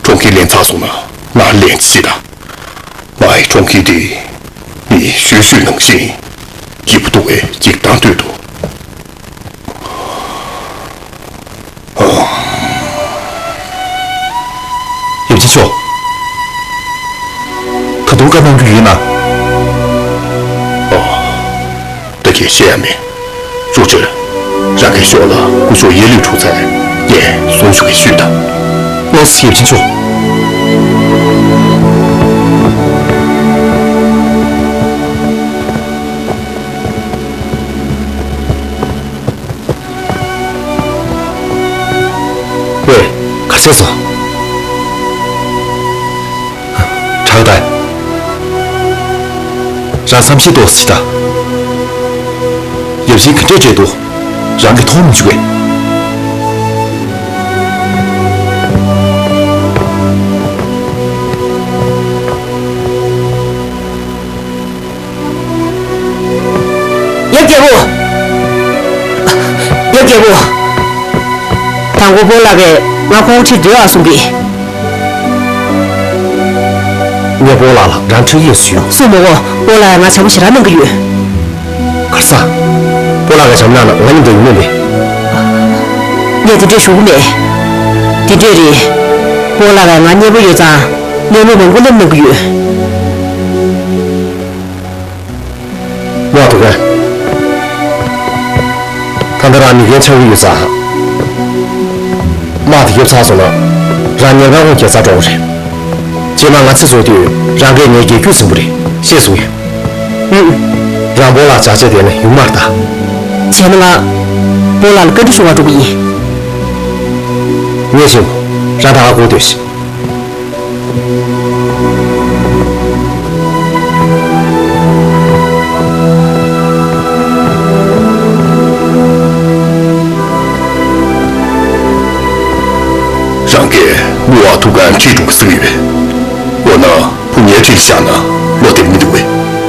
གྲོང་ཁྱེར་ལེན་ཚར་སོང་ན་ང་ལེན་ཅི་དང་། ང་ཡི་གྲོང་ཁྱེར་དེ་ངས་ཤོད་ཤོད་ནང་བཞིན་སྐྱིད་པོ་འདུག་པས་འཇིགས་སྣང་སྟོན་འདུག། ཡབ་ཆེན་མཆོག། ད་དུང་བཀའ་གནང་རྒྱུ་ཡོད་ན། ཨོ། ད་གིན་བཤད་ཡ་མེད། ཧྲུའུ་ཅི། རང་གི་ཤོག་ལ་སྐུ་ཞབས་ཡེ་ལུས་འཁྲུངས་ཚར། ངས་གསུང་ཆོས་ཀྱི་ཤུལ་དང་། ལགས་སོ་ཡབ་ཆེན་མཆོག། ཝེ། ག་རེ་བྱས་སོང་། ཁྲག་ད། རང་བསམ་ཤེས་ཏོག་ཙི་ད། ཡབ་ཆེན་ག་འདྲས་བྲེལ་འདུག། རང་གིས་མཐོང་མི་བྱུང་བས། ཡབ་རྒྱལ་པོ། ཡབ་རྒྱལ་པོ། འོ། སྤོ་ལགས་ཀྱིས་ང་ཁོང་ཁྲིར་སྡོད་ཨ་གསུང་གི། ངས་སྤོ་ལགས་ལ་རང་འཁྲིད་ཡས་སུ་ཡོང་། སུ་མོ་གོ། སྤོ་ལགས་ང་བྱམས་པོ་ཞེ་དྲག་གནང་གི་ཡོད། གར་ས། སྤོ་ལགས་ཀྱིས་བྱམས་གནང་ན་ང་མཉམ་དུ་ཡོང་མིན་པས། ངས་དེ་འདྲས་ཞུ་གི་མེད། དེ་འདྲས་རེད། སྤོ་ལགས་ཀྱིས་ང་མཉེས་པོ་ཡོད་ཙང་མཉེས་པོ་མང་པོ་བསྣམས་གནང་གི་ཡོད། དབང་ཐུབ་མཁན། ད་ལྟ་རང་མི་རྒན་ཆགས་ཀྱི་ཡོད་ཙང་། དམག་དེ་རྒྱབ་ཚར་སོང་ན། རང་ཉེན་ཁ་ཁོང་རྒྱལ་ཚར་འགྲོ་གི་རེད། རྗེས་མ་ང་ཚེ་འཚོ་དུས་རང་གིས་ངའི་རྒྱལ་རྒྱུད་འཛིན་པ་རེད། ཤེས་སོང་ངས། ཨུ། རང་སྤོ་ལགས་ཇག་བྱས་བསྡད་ན་ཡོང་མ་རེད་ད། བྱས་ན་ང་སྤོ་ལགས་ལ་བཀའ་འདྲི་ཞུ་བར་འགྲོ་གི་ཡིན། ངས་བྱེད། རང་ད་ག་སྒུག་སྡོད་ཤིག། རང་གིས་མུ་ཨ་ཐུ་གན་ཁྲིད་འགྲོ་གི་ཟེར་གི་ཡོད། འོ་ན་བུ་ངའི་ཁྲིད་བཞག་ན་བློ་བདེ་མི་འདུག་གས།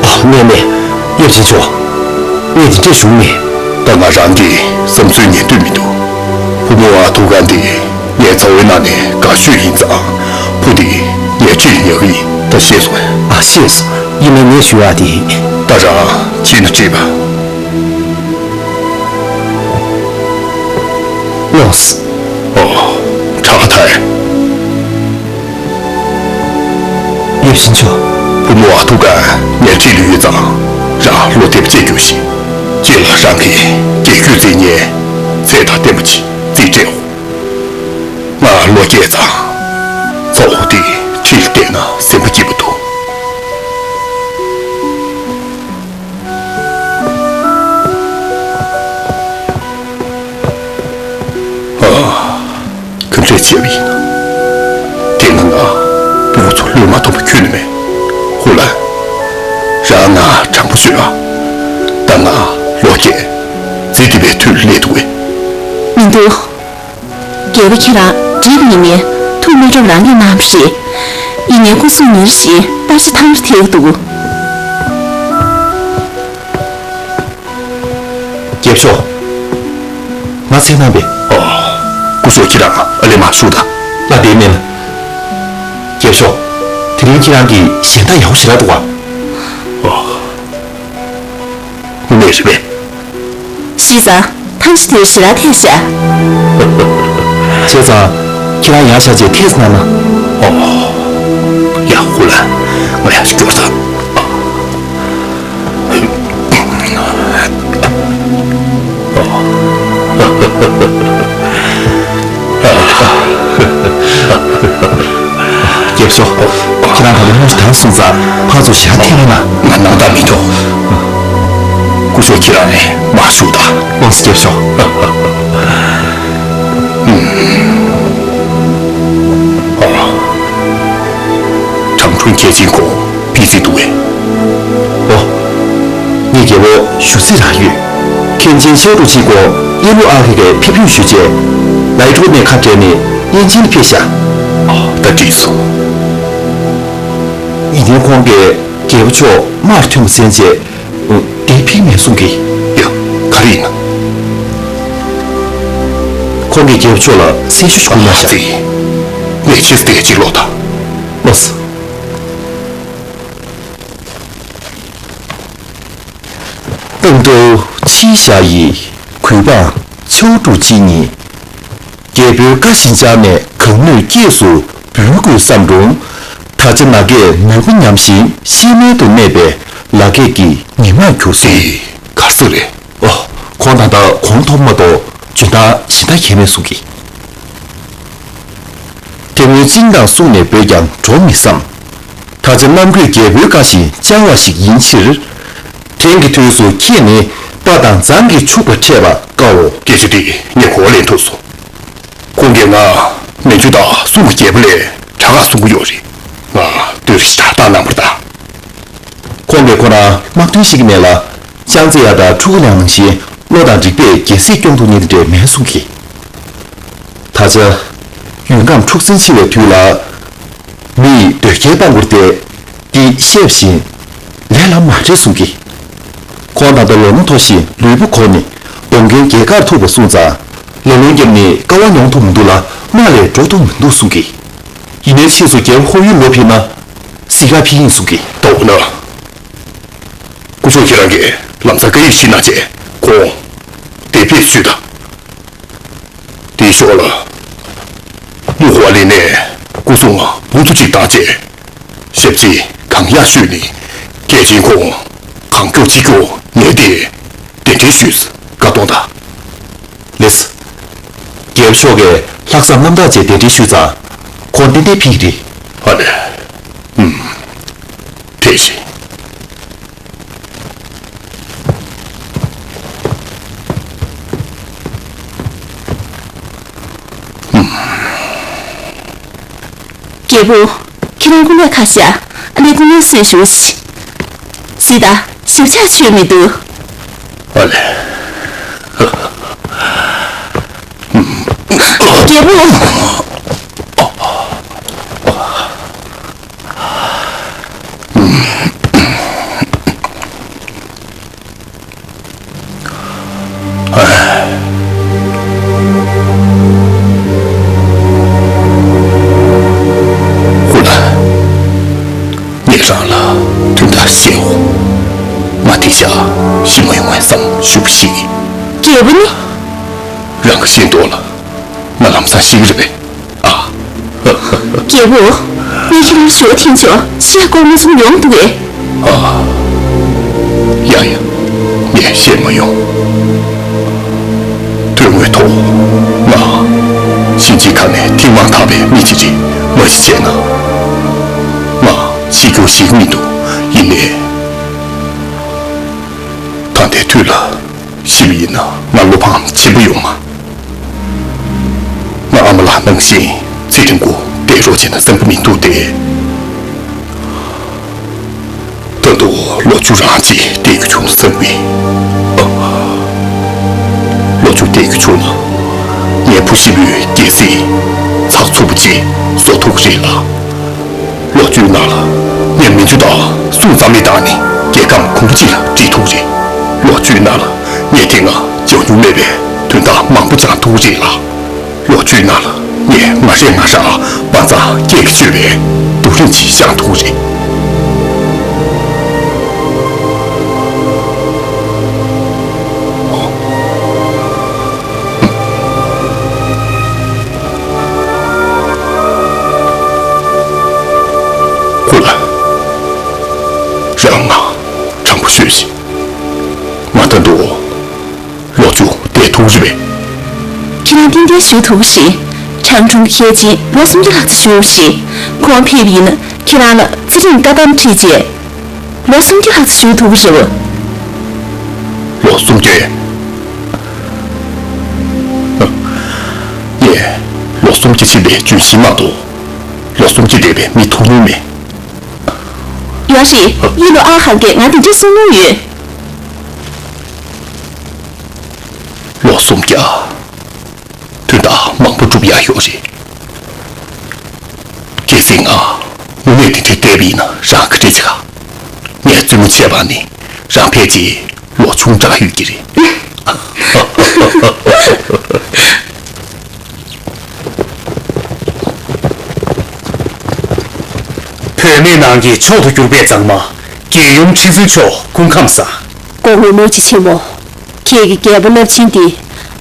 ཨ། མེད་མེད། ཡབ་ཆེན་མཆོག། ངས་དེ་འདྲས་ཞུ་མེད། ད་ང་རང་གི་བསམ་ཚུལ་ཉན་འདོད་མི་འདུག། བུ་མོ་ཨ་ཐུ་གན་དེ་ངའི་ཚ་བོའི་ནང་ནས་དགའ་ཤོས་ཡིན་ཙང་། བུ་དེ་ངས་ཁྲིད་ཉར་གི་ཡིན། ད་ཤེས་སོང་ངས། ཨ། ཤེས་སོང་། ཡིན་ནའི་ངས་ཞུ་བ་དེ། ད་རང་ཁྱེད་ནས་ཁྲིད་པ། ལགས་སོ། ཨོ། ཁྲ་ཁ་ཐལ། ཡབ་ཆེན་མཆོག། བུ་མོ་ཨ་ཐུ་གན་ངའི་ཁྲིད་ལ་ཡོད་ཙང་། རང་བློ་བདེ་པོ་བྱས་རྒྱུགས་ཤིག། རྗེས་ལ་རང་གི་རྒྱལ་རྒྱུད་འཛིན་མཁན་ཚེ་དང་བརྟན་པོ་ཅིག་རྩིས་སྤྲད་འོ། ང་བློ་སྐྱེས་ཙང་། ཚ་བོ་དེ་ཁྲིད་ལ་བསྡད་ན་སེམས་པ་སྐྱིད་པོ་འདུག། ཨ། ག་འདྲས་བྱས་པ་ཡིན་ན། དེ་སྔ་ང་སྤུ་གུ་ཚོ་བློས་མ་ཐོངས་པ་ཁྱོན་ནས་མེད། ཧུ་ལན། རང་ང་དྲང་པོ་ཤོད་ཨ། ད་ང་ལོ་བརྒྱད་ཙི་ཏི་བའི་མཐུ་ལ་སླེབས་འདུག་གས། མི་འདུག། རྒྱལ་པོ་ཁྱེད་རང་འགྲིག་ནི་མེད། ཐུགས་མི་སྐྱོ་རང་གིས་གནང་བ་རེད། ཡིན་ནའི་སྐུ་སྲུང་ཉིན་རེ་བཞིན་པར་ཤ་ཐང་རེ་ཐེབས་འདུག། རྒྱལ་པོ་མཆོག། ང་ཚེ་ནང་པས། ཨོ། སྐུ་ཞབས་ཁྱེད་རང་ཨ་ལས་མ་བཞུགས་དང་། ལ་དེ་མིན། རྒྱལ་པོ་མཆོག། དེ་རིང་ཁྱེད་རང་གི་གཞས་གཏམ་ཡག་པོ་ཞེ་དྲག་འདུག་ག། ཨོ། དངོས་གནས་རེད་པས། གཞི་ཙང་ཐང་ཤི་དེར་ཞེ་དྲག་ཐད་ཤག། བྱས་ཙང་ཁྱེད་རང་ཡར་བཞག་རྗེས་ཐད་ཙམ་གནང་ན། ཨོ། ཡ་ཧུ་ལ། ང་ཡར་ཞིག་འགྲོ་ས། རྒྱལ་པོ་མཆོག། ཁྱེད་རང་ག་ལེར་དངོས་སུ་དང་སོང་ཙང་ཕར་ཚུར་ཞག་ཐེངས་ལ་ན། ང་སྣང་དག་མི་འདུག། སྐུ་ཞབས་ཁྱེད་རང་ནས་མར་བཞུགས་དང་། ལགས་སོ་རྒྱལ་པོ་མཆོག། ཁྲང་ཁྲུན་མཁན་ཆེན་ཁོང་ཕེབས་རྩིས་འདུག་གས། ཨོ། ངའི་རྒྱལ་པོ་བཞུགས་རྩིས་རག་ཡོད། མཁན་ཆེན་ཤའོ་ཀྲུའུ་ཅི་ཁོང་ཨེ་ལུ་ཨ་ཧེ་གིས་ཕེབས་ཕེབས་ཞུས་རྗེས། ལའི་ཀྲོའུ་ནས་ཁ་བྲལ་ནས་དབྱིན་ཇི་ལ་ཕེབས་ཤག། ཨ། ད་འགྲིག་སོང་། ཡིན་ནའི་ཁོང་གིས་རྒྱལ་པོ་མཆོག་དམག་ཐོན་པ་གསན་རྗེས། དེ་ཕིག་མེད་གསུང་གི། ཡ། ག་རེ་ཡིན་ན། ཁོང་གིས་རྒྱལ་པོ་མཆོག་ལ་གསལ་ཞུ་ཞུ་གི་མ་བཞག། ངས་ཕྱིས་སུ་དེ་གཅིག་ལོག་དང་། ལགས་སོ། ཏང་ཏོའུ་ཆི་ཞ་ཡི་གུས་འབངས་ཆའོ་ཀྲུའུ་ཅི་གཉིས། རྒྱལ་པོའི་བཀའ་བཞིན་བཅར་ནས་གང་ནུས་སྐྱེས་སུ་འབུལ་དགོས་བསམ་རུང་། ད་ཆ་ན་རྒས་མོས་པོ་ཉམས་ཤིང་ཤི་རྨས་སུ་གནས་པའི་ལ་རྒས་ཀྱི་ཉི་མར་གྱུར་སོང་། དེ་ག་རེ་ཟེར་རེད། ཨོ། ཁོང་ད་ལྟ་གོང་མཐོ་པོ་མ་གཏོགས་འཇོན་ཐང་གཞན་དག་གང་མེད་གསུང་གི། དེ་སྔོན་ཅིང་དང་སུང་ནས་འབོད་ཀྱང་འགྲོ་མི་བསམ། ད་ཆ་གནམ་བསྐོས་རྒྱལ་པོའི་བཀའ་བཞིན་བཅར་བ་ཞིག་ཡིན་ཕྱིར། དེང་གི་དུས་སུ་ཁྱེད་ནི་དཔའ་དང་མཛངས་ཀྱིས་ཕྱུག་པར་འཕྲད་པ་དཀའོ། སྐད་ཆ་དེ་ངས་གོ་བ་ལེན་ཐུབ་སོང་། ཁོང་གིས་ང་མན་ཇུ་དང་སུང་གི་རྒྱལ་པོ་ལས་དྲག་ག་གསུང་གི་ཡོད་རེད། ང་བསྟོད་ར་ཞེ་དྲག་བཏང་གནང་བ་རེད་ད། ཁོང་གིས་ཁོ་རང་དམག་དོན་ཤེས་ཀྱི་མེད་ལ། ཅང་ཙེ་ཡ་དང་ཕྲུ་གུ་ལིའང་ནང་བཞིན་བློ་དང་རིག་པས་རྒྱལ་སྲིད་སྐྱོང་ཐུབ་མཁན་དེ་འདྲས་མེད་གསུང་གི། ད་ཆ་ཡུན་ཁམས་འཁྲུག་ཟིང་ཆེ་བའི་དུས་ལ། མི་ཡིས་འདོད་རྒྱལ་དཔང་པོར་བལྟས། འདི་བཤད་བཞིན་ལས་ལ་མ་འབྲེལ་གསུང་གི། ཁོང་ད་ལྟ་ལོ་ན་མཐོ་ཞིང་ལུས་པོ་གོང་ནས་གདོང་རྒན་རྒྱལ་ཁར་ཐུག་པ་སོང་ཙང་། ལེ་ལོ་བརྒྱབ་ནས་དཀའ་བ་མྱོང་ཐུབ་མི་འདུག་ལ། དམག་ལས་འགྲོ་ཐུབ་མི་འདུག་གསུང་གི། ཡིན་ནའི་ཕྱིས་སུ་རྒྱལ་པོ་ཧོར་ཡུལ་ལོག་ཕེབས་ན་གཟིགས་ག་ཕེབས་ཡིན་གསུང་གི། ད་འོ་ན། སྐུ་ཞབས་ཁྱེད་རང་གིས་ལམ་སང་བཀའ་ཡིག་ཞིག་གནང་བྱས་ཁོང་དེ་ཕེབས་ཞུས་དང་། དེའི་ཞོར་ལ། མུ་ཧོ་ལི་ནས་སྐུ་སྲུང་བ་བུ་ཚོ་གཅིག་བཏང་བྱས། ཞབས་ཕྱི་གང་ཡག་ཞུས་ནས་རྒྱལ་ཆེན་ཁོང་གང་མགྱོགས་ཅི་མགྱོགས་ཉལ་ཏེ་གདན་འདྲེན་ཞུས། བཀའ་གཏོང་དང་། ལེས། རྒྱལ་པོ་མཆོག་གིས་ལྷག་བསམ་རྣམ་དག་བྱས་གདན་འདྲེན་ཞུས་ཙང་། ཁོང་ཏན་ཏན་ཕེབས་ཀྱི་རེད། ཨ་ལས། ཨུམ། དེ་བཞིན། རྒྱལ་པོ། ཁྱེད་རང་སྐུ་ལས་ཁ་ཤས་ཨ་ནེ་སྐུ་ངལ་གསོས་བྱུང་ཞིག་ཟི་ད་ཞིབ་ཆ་ཆོད་མི་འདུག་ཨ་ལས། རྒྱལ་པོ། ཧུ་ལ། ངས་རང་ལ་དོན་དག་བཤད་འོ། ང་དེ་ཤ་ཤི་མ་ཡོང་བའི་བསམ་ཞུ་བ་ཞིག་རྒྱལ་པོ་ནི། རང་གི་ཤེས་འདུག་ལ། ང་ལམ་སང་ཤི་གི་རེད་པས། ཨ། རྒྱལ་པོ། ངས་ཁྱེད་རང་ཞུ་བ་འཐེན་ཆོག་ཤི་ཡ་ལྐོག་མ་ཚུམ་ཡོང་འདུག་གས། ཨ། ཡ་ཡ། ངས་བཤད་མ་ཡོང་། དོན་དངོས་ཐོག་ང་གཤིན་རྗེའི་ཁ་ནས་ཐེངས་མང་ཐར་པའི་མི་ཅིག་རེད། མ་གཞི་བྱས་ན། ང་ཤི་རྒྱུ་ཞིག་མི་འདུག་ཡིན་ནའི། ད་ལྟའི་དུས་ལ་ཤི་བ་ཡིན་ན་ང་བློ་ཕམ་ཆེན་པོ་ཡོང་ང་། ང་ཨ་མ་ལགས་ནང་བཞིན་ཚེ་རིང་པོ་བསྡད་རོགས་བྱས་ན་བསམ་གྱི་མི་འདུག་སྟེ། ད་དུང་ལོ་བཅུ་རང་གཅིག་བསྡད་རྒྱུ་བྱུང་ན་བསམ་གྱི། ལོ་བཅུ་བསྡད་རྒྱུ་བྱུང་ན་ངའི་བུ་ཤི་བོའི་རྒྱལ་སྲིད་ཚགས་ཚུད་པོ་ཅིག་བཟོ་ཐུབ་ཀྱི་རེད་ལ། ལོ་བཅུའི་ནང་ལ་ངས་མི་ཚོ་དང་སྲུང་རྩ་མེད་བཏང་ནས་རྒྱལ་ཁམས་གོང་བུ་གཅིག་ལ་སྒྲིལ་ཐུབ་རེད། ལོ་བཅུའི་ནང་ལ་ངས་དེ་སྔ་བྱུང་མྱོང་མེད་པའི་དོན་དག་མང་པོ་སྦྱང་ཐུབ་རེད་ལ། ལོ་བཅུའི་ནང་ལ་ངས་ང་རང་ང་རང་དཔའ་མཛངས་སྐྱེད་ཀྱི་སྤྱོད་པའི་རྡོ་རིང་ཅིག་བཞེངས་ཐུབ་རེད། ཁོ་ལ། རང་ང་དྲང་པོ་ཤོད་ཤིག་ང་ད་དུང་ལོ་བཅུ་བསྡད་ཐུབ་རེད་པས། ཁྱེད་རང་ཏན་ཏན་ཞུ་ཐུབ་ཀྱི་རེད། ཁྲང་ཁྲུང་གི་ཁྱེད་ཀྱིས་ལོ་སུམ་བརྒྱ་ལྷག་ཙམ་བཞུགས་ཤིག་ཁོང་ཕེབས་པ་ཡིན་ན་ཁྱེད་རང་ལ་ཚེ་རིང་བཀའ་གདམས་ཁྲིད་བྱས། ལོ་སུམ་བརྒྱ་ལྷག་ཙམ་བཞུགས་ཐུབ་ཀྱི་རེད་པ། ལོ་སུམ་བརྒྱ། ངས་ལོ་སུམ་བརྒྱ་ཕྱིན་པའི་ལྗོན་ཤིང་མ་གཏོགས་ལོ་སུམ་བརྒྱ་བསྡད་པའི་མི་མཐོང་མྱོང་མེད། ཡོད་རེད། གཡུ་ལོ་ཨ་ཧང་གིས་ང་དེ་འདྲ་གསུང་མྱོང་ཡོད། ལོ་སུམ་བརྒྱ། དོན་དག་མང་པོ་སྒྲུབ་ཡག་ཡོད་རེད། གལ་སྲིད་ང་དངོས་གནས་དེ་འདྲའི་བལྟས་པ་ཡིན་ན་རང་ག་འདྲས་བྱེད་ག་ངས་བཙུན་མོ་བྱས་པ་ནི་རང་ཕལ་ཆེར་ལོ་ཆུང་དྲགས་ཡོད་ཀྱི་རེད། བུད་མེད་ནང་གི་མཆོག་ཏུ་གྱུར་པའི་མཛངས་མ་རྒྱལ་ཡུམ་ཁྲི་བཙུན་མཆོག་སྐུ་ཁམས་བཟང་། སྐུ་ངོ་མུ་ཅི་ཆེན་མོ། ཁྱེད་ཀྱི་རྒྱལ་པོ་རླབས་ཆེན་འདི་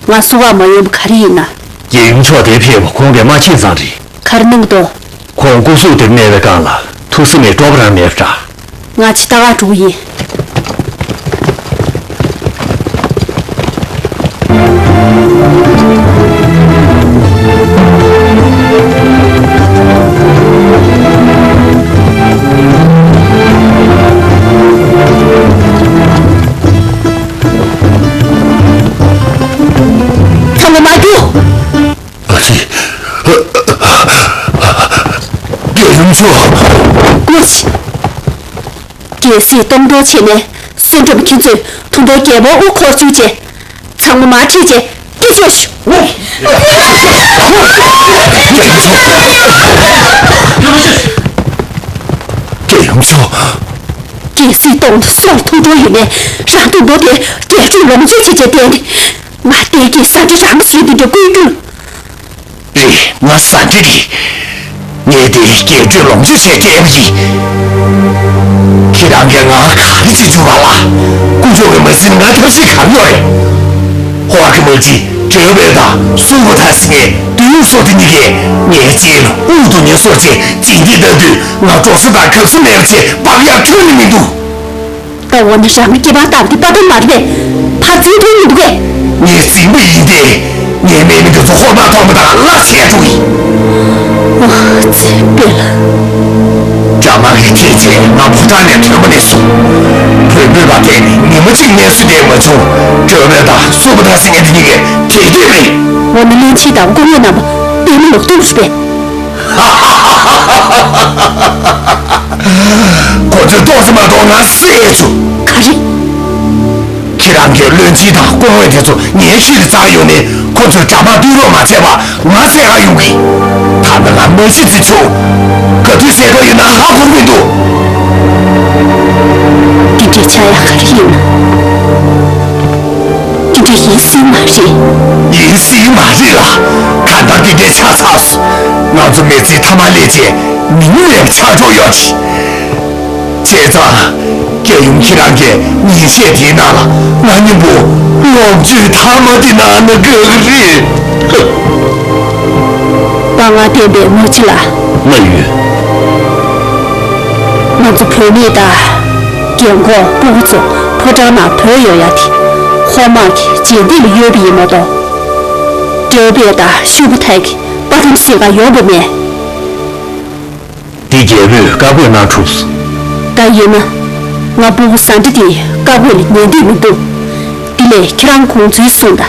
ང་བསུ་བ་མ་ཡོང་བ་ག་རེ་ཡིན་ན། རྒྱལ་ཡུམ་མཆོག་དེར་ཕེབས་པ་ཁོང་གི་དམག་ཆས་ཙམ་རེད། ག་རེ་གནང་གི་འདུག་ཁོང་སྐུ་གཟུགས་དེར་གནས་པའི་སྒང་ལ་ཐུགས་སེམས་ནས་སྤྲོ་པོ་རང་མེད་པ་འདྲ། ང་ཕྱི་ལྟ་ག་འགྲོ་གི་ཡིན། ཚང་མ་མར་རྒྱུགས། རྒྱལ་ཡུམ་མཆོག་སྐུ་མཁྱེན། རྒྱལ་སྲིད་སྟོངས་སྟོངས་བྱས་ནས་གསེར་སྒྲོམ་ཁྱེད་ཚོས་ཐུགས་མཐོ་རྒྱལ་པོ་དབུ་འཁོར་བཅུག་བྱས། ཚང་མ་མར་ཁྲིད་བྱས་སྐྱིད་ཤོད་ཤོག་རྒྱལ་ཡུམ་མཆོག་རྒྱལ་སྲིད་སྟོངས་སོགས་ཐུགས་སྤྲོ་ཡོད་ནས་རང་ཐུགས་མདོ་དེ་རྒྱལ་སྲིད་ལོངས་སྤྱོད་བྱེད་ཀྱི་བསྟན་ཏེ། ང་བལྟས་ཀྱི་ཟ་འདྲེ་རང་ཟེར་དེ་འདྲ་བསྐུལ་རྒྱུ། རེད། ང་ཟ་འདྲེ་རེད། ངས་དེ་རྒྱས་སྤྲོས་ལོངས་སྤྱོད་བྱས་སྤྲད་པ་ཡིན། ཁྱེད་རང་གིས་ང་ག་རེ་བྱེད་བཅུག་ག་ལ། དཀོན་མཆོག་གི་མ་ཟིན་ང་ཐབས་ཤེས་གང་ཡོད་རེད། ཧོ་ཨར་གྱི་དམག་སྤྱི་ཌེ་བི་ཌི་དང་སུ་པོ་ཐ་ཟེར་མཁན་བདུད་ཡུལ་སོགས་དེ་གཉིས་ཀས་ངའི་རྗེས་ལ་དབུགས་གཏོང་མཁན་སོགས་བྱས་འཛིང་རེས་བཏང་དུས་ང་འདྲོག་ས་དང་འགག་ས་མེད་པ་བྱས་བག་ཡངས་ཁྲོས་ནས་མི་འདུག་ད་འོ་ན་རང་གི་སྐྱེ་བ་བཏབ་དེ་པ་ཏམ་མ་རེད་པས། ཕར་འཛིང་ཐུབ་མི་འདུག་གས། ངས་འཛིང་པ་ཡིན་ཏེ། ངའི་དམག་མི་འདི་ཚོ་ཧོར་དམག་མཐོང་པ་དང་གླགས་ཆད་འགྲོ་གི། ཨོ་ཙི་པེ་ལ། དགྲ་དམག་གིས་ཐེངས་གཅིག་ང་ཕོ་བྲང་ནས་ཐོན་པ་ནས་བཟུང་། བོད་སྤོས་པ་དེ་ནི་ཉི་མ་གཅིག་གནས་ཚུལ་དེ་མ་བྱུང་། ཌེ་བི་ཌི་དང་སུ་པོ་ཐ་ཟེར་མཁན་དེ་གཉིས་ཀས་དེ་དུས་རེད། འོ་ན་བློན་ཆེན་དང་སྐུ་ངོ་རྣམ་པ་དཔེ་མི་ལོག་འདུག་རེད་པས། ཁོ་ཚོས་ཏོག་ཙམ་མ་གཏོགས་ང་བསད་བཅུག་ག་རེ། ཁྱེད་རང་གིས་བློན་ཆེན་དང་སྐུ་ངོ་དེ་ཚོ་ངའི་ཤུལ་ལ་བཙལ་ཡོང་ནས་ཁོ་ཚོས་དགྲ་དམག་བཏུལ་རོགས་མ་བྱས་པར་ང་བསད་ག་ཡོང་གི། ཐ་ན་ང་མ་ཤི་ཚེ་ཆོག་ག་དུས་བསད་ག་ཡོང་ན་ཧ་གོ་གི་མི་འདུག་འདི་འདྲའི་ཆགས་ཡག་ག་རེ་ཡིན་ན། འདི་འདྲ་ཡིན་སྲིད་མ་རེད། ཡིན་སྲིད་མ་རེད་ལ། གང་ལྟར་འདི་འདྲའི་ཆགས་ཚར་སོང་། ང་ཚོ་མི་ཚེའི་མཐའ་མ་སླེབས་རྗེས་མི་ཉུང་བའི་ཆགས་འགྲོ་ཡོད་རེད། བྱས་ཙང་། རྒྱལ་ཡུམ་ཁྱེད་རང་གིས་ཉིན་ཤས་དེའི་ནང་ལ་ང་མཉམ་པོ་ལོངས་སྤྱོད་ཐ་མ་དེ་གནང་ན་དགའ་གི་རེད། དཔའ་ངར་ལྡན་པའི་མོ་ཆེ་ལགས། ང་ཡོད། ང་ཚོ་བུད་མེད་དང་། རྒན་འཁོགས་སྤུ་གུ་ཚོ་ཕོ་བྲང་ནང་བྲོས་ཡོང་ཡ་དེ། ཧོར་དམག་གི་རྗེས་འདེད་ལ་ཡོད་པ་ཡིན་མ་གཏོགས། ཌེ་བི་ཌི་དང་ཤུ་པོ་ཐའི་གི་པ་ཏམ་བསད་ག་ཡོང་པ་མེད། འདི་རྒྱལ་པོས་བཀའ་བཀོད་གནང་གྲུབ་སོང་། ད་ཡིན་ན། ང་སྤུ་གུ་ཟ་འདྲེ་དེའི་བཀའ་བཀོད་ལ་ཉན་འདོད་མི་འདུག་དེ་ལས་ཁྱེད་རང་དགོངས་ཚུལ་གསུངས་དང་།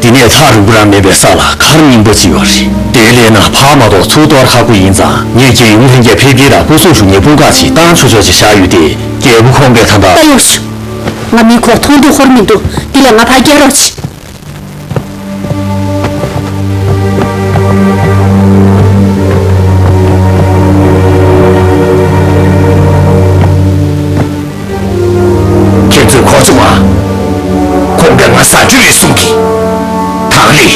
འདི་ནས་ཐག་རིང་པོ་རང་མེད་པའི་ས་ལ་མཁར་རྙིང་པ་ཅིག་ཡོད་རེད། དེ་ལས་ན་ཕར་མ་གཏོགས་ཚུར་གཏོར་ཁག་པོ་ཡིན་ཙང་ངས་རྒྱལ་ཡུམ་ལྷན་རྒྱས་ཕེབས་སྐྱེལ་དང་སྐུ་སྲུང་ཞུ་མཁན་དཔུང་ཁག་ཅིག་བཏང་ཆོག་ཆོག་ཅིག་བཞག་ཡོད་དེ། རྒྱལ་པོ་ཁོང་གིས་ད་ལྟ། ད་ཡོང་ཤོག་ང་མི་ཁོ་མཐོང་འདོད་ཧོར་མི་འདུག་དེ་ལས་ང་ཕར་སྐྱེལ་རོགས་གྱིས། ཁྱེད་ཚོས་གོ་བྱུང་ང་། ཁོང་གིས་ང་ཟ་འདྲེ་རེད་གསུང་གི། ཐང་ལི།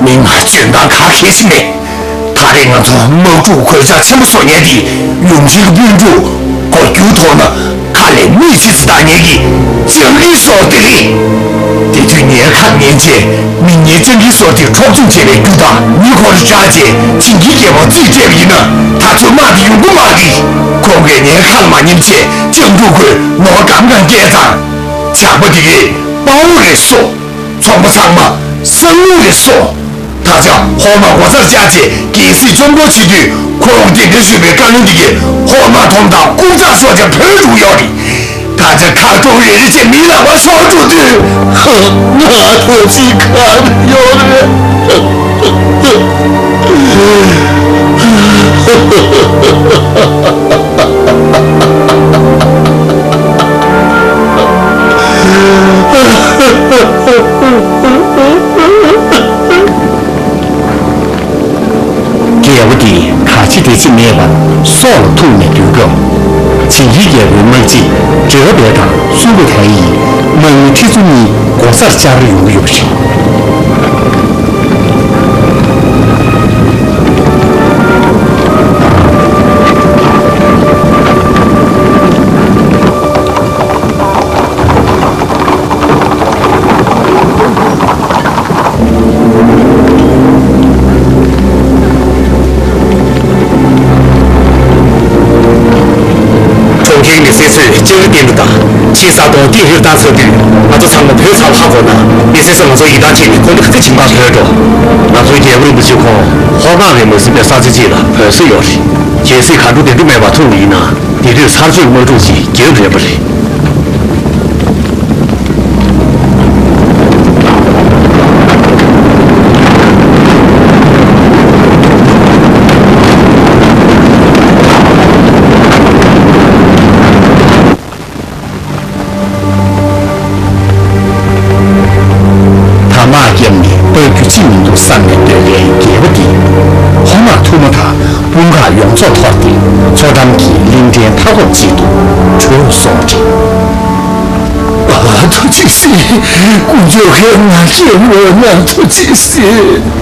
མི་ང་འཇོན་ཐང་ག་གེ་ཞིག་མེད། ད་རེས་ང་ཚོ་དམག་འཁྲུག་གོད་ཆག་ཆེན་པོ་བཟོ་མཁན་དེ་ཡུམ་ཆེན་གྱི་སྤུན་ཕྲུག་གོ་རྒྱུ་མཐོང་ན་ཁ་ལས་མིག་ཆུ་ཚོད་ལྟ་མཁན་གྱི་སྤྱང་ཀི་ཟེར་དེ་རེད། དེ་དུས་ངའི་ཁ་ཉན་རྗེས་མི་ངན་སྤྱང་ཀི་ཟེར་དེ་འཕྲོག་བཅོམ་བྱས་པའི་རྒྱུ་དང་མི་ཁོ་ར་སྐྲག་རྗེས་བྱིན་གྱིས་བརྒྱན་པ་རྩིས་སྤྲད་པ་ཡིན་ན་ད་ཚོད་དམག་དེ་ཡོང་གི་མ་རེད། ཁོང་གིས་ངའི་ཁ་ལ་མ་ཉན་བྱས་སྤྱང་ཕྲུག་ཁོས་ནོར་སྒམ་གང་བསྐྱལ་ཙང་། ཇག་པ་དེ་གས་དཔའ་བོ་རེད་གསུངས། ཚོང་པ་ཚང་མ་གསང་ལུགས་རེད་གསུངས། ད་ཆ་ཧོར་དམག་སྒོ་རྩར་བཅར་རྗེས་རྒྱལ་སྲིད་བཙོན་འཁོར་བྱེད་དུས་ཁོ་རང་དེ་འདྲ་ཞུས་པའི་བཀའ་བློན་དེ་གས་ཧོར་དམག་མཐོང་དང་རྐུབ་བཀྱག་སོགས་ཀྱང་བོས་འགྲོ་གི་ཡོད་རེད། ད་ཆ་ཁ་ཐོག་རེ་རེ་བྱས་མི་ལག་པ་ཤོར་འགྲོ་དུས། ང་ཐབས་ཤེས་ག་རེ་ཡོད་རེད། རྒྱལ་པོ་འདིས་ད་ཅི་དེ་ཅི་མེད་པར་སྲོག་ལ་ཐུག་ནས་སྡོད་སྐབས། བྱིན་གྱིས་རྒྱལ་པོའི་དམག་སྤྱི་འབྲེལ་བ་བས་དང་སུ་པོ་ཐའི་ཡིས་དམག་མི་ཁྲི་ཚོ་གཉིས་སྒོ་རྩར་བཅར་ཡོང་གི་ཡོད་པ་རེད། གྲོང་ཁྱེར་མི་སེར་ཚོས་ལྕགས་རི་སྟེང་དུ་དང་ཕྱིའི་ས་སྟོང་ཏི་ཧིར་བཏང་ཚར་དུས་ང་ཚོ་ཚང་མ་བོད་ཚར་ལ་ཧ་གོ་ན་མི་སེར་ཚོས་ང་ཚོར་ཡིད་ཐང་ཆད་ནས་ཁོང་ཁྲོ་ག་ཚོད་ཆེན་པོ་ལྷོད་འགྲོ། ང་ཚོའི་རྒྱལ་པོ་རིན་པོ་ཆེ་ཁོང་ཧོར་དམག་གིས་མ་ཟིན་པའི་ས་ཆ་གཅིག་ལ་བོད་ས་ཡོད་རེད། གལ་སྲིད་གར་འགྲོ་དེ་འགྲོ་མེད་པར་ཐུག་པ་ཡིན་ན། དེ་དུས་ཚར་གཅོད་དམག་འཁྲུག་ཅིག་རྒྱབ་རན་པ་རེད། ད་དམག་བརྒྱབ་ནས་ཕར་རྒྱུག་ཅིག་མི་འདུག་བསམ་ནས་སྡོད་མཁན་རྒྱལ་པོ་འདིས་ཧོར་དམག་ཐུག་མ་ཐག་དཔུང་ཁག་ཡོངས་རྫོགས་འཐོར་ཏེ་མཚོ་འགྲམ་གྱི་གླིང་ཕྲན་མཐའ་འཁོབ་ཅིག་ཏུ་བྲོས་སོང་བ་རེད། ཨ། ཨ། ཐུགས་རྗེ་གཟིགས། དཀོན་མཆོག་གིས་ང་སྐྱོབ་རོགས་གནང་། ཐུགས་རྗེ་གཟིགས།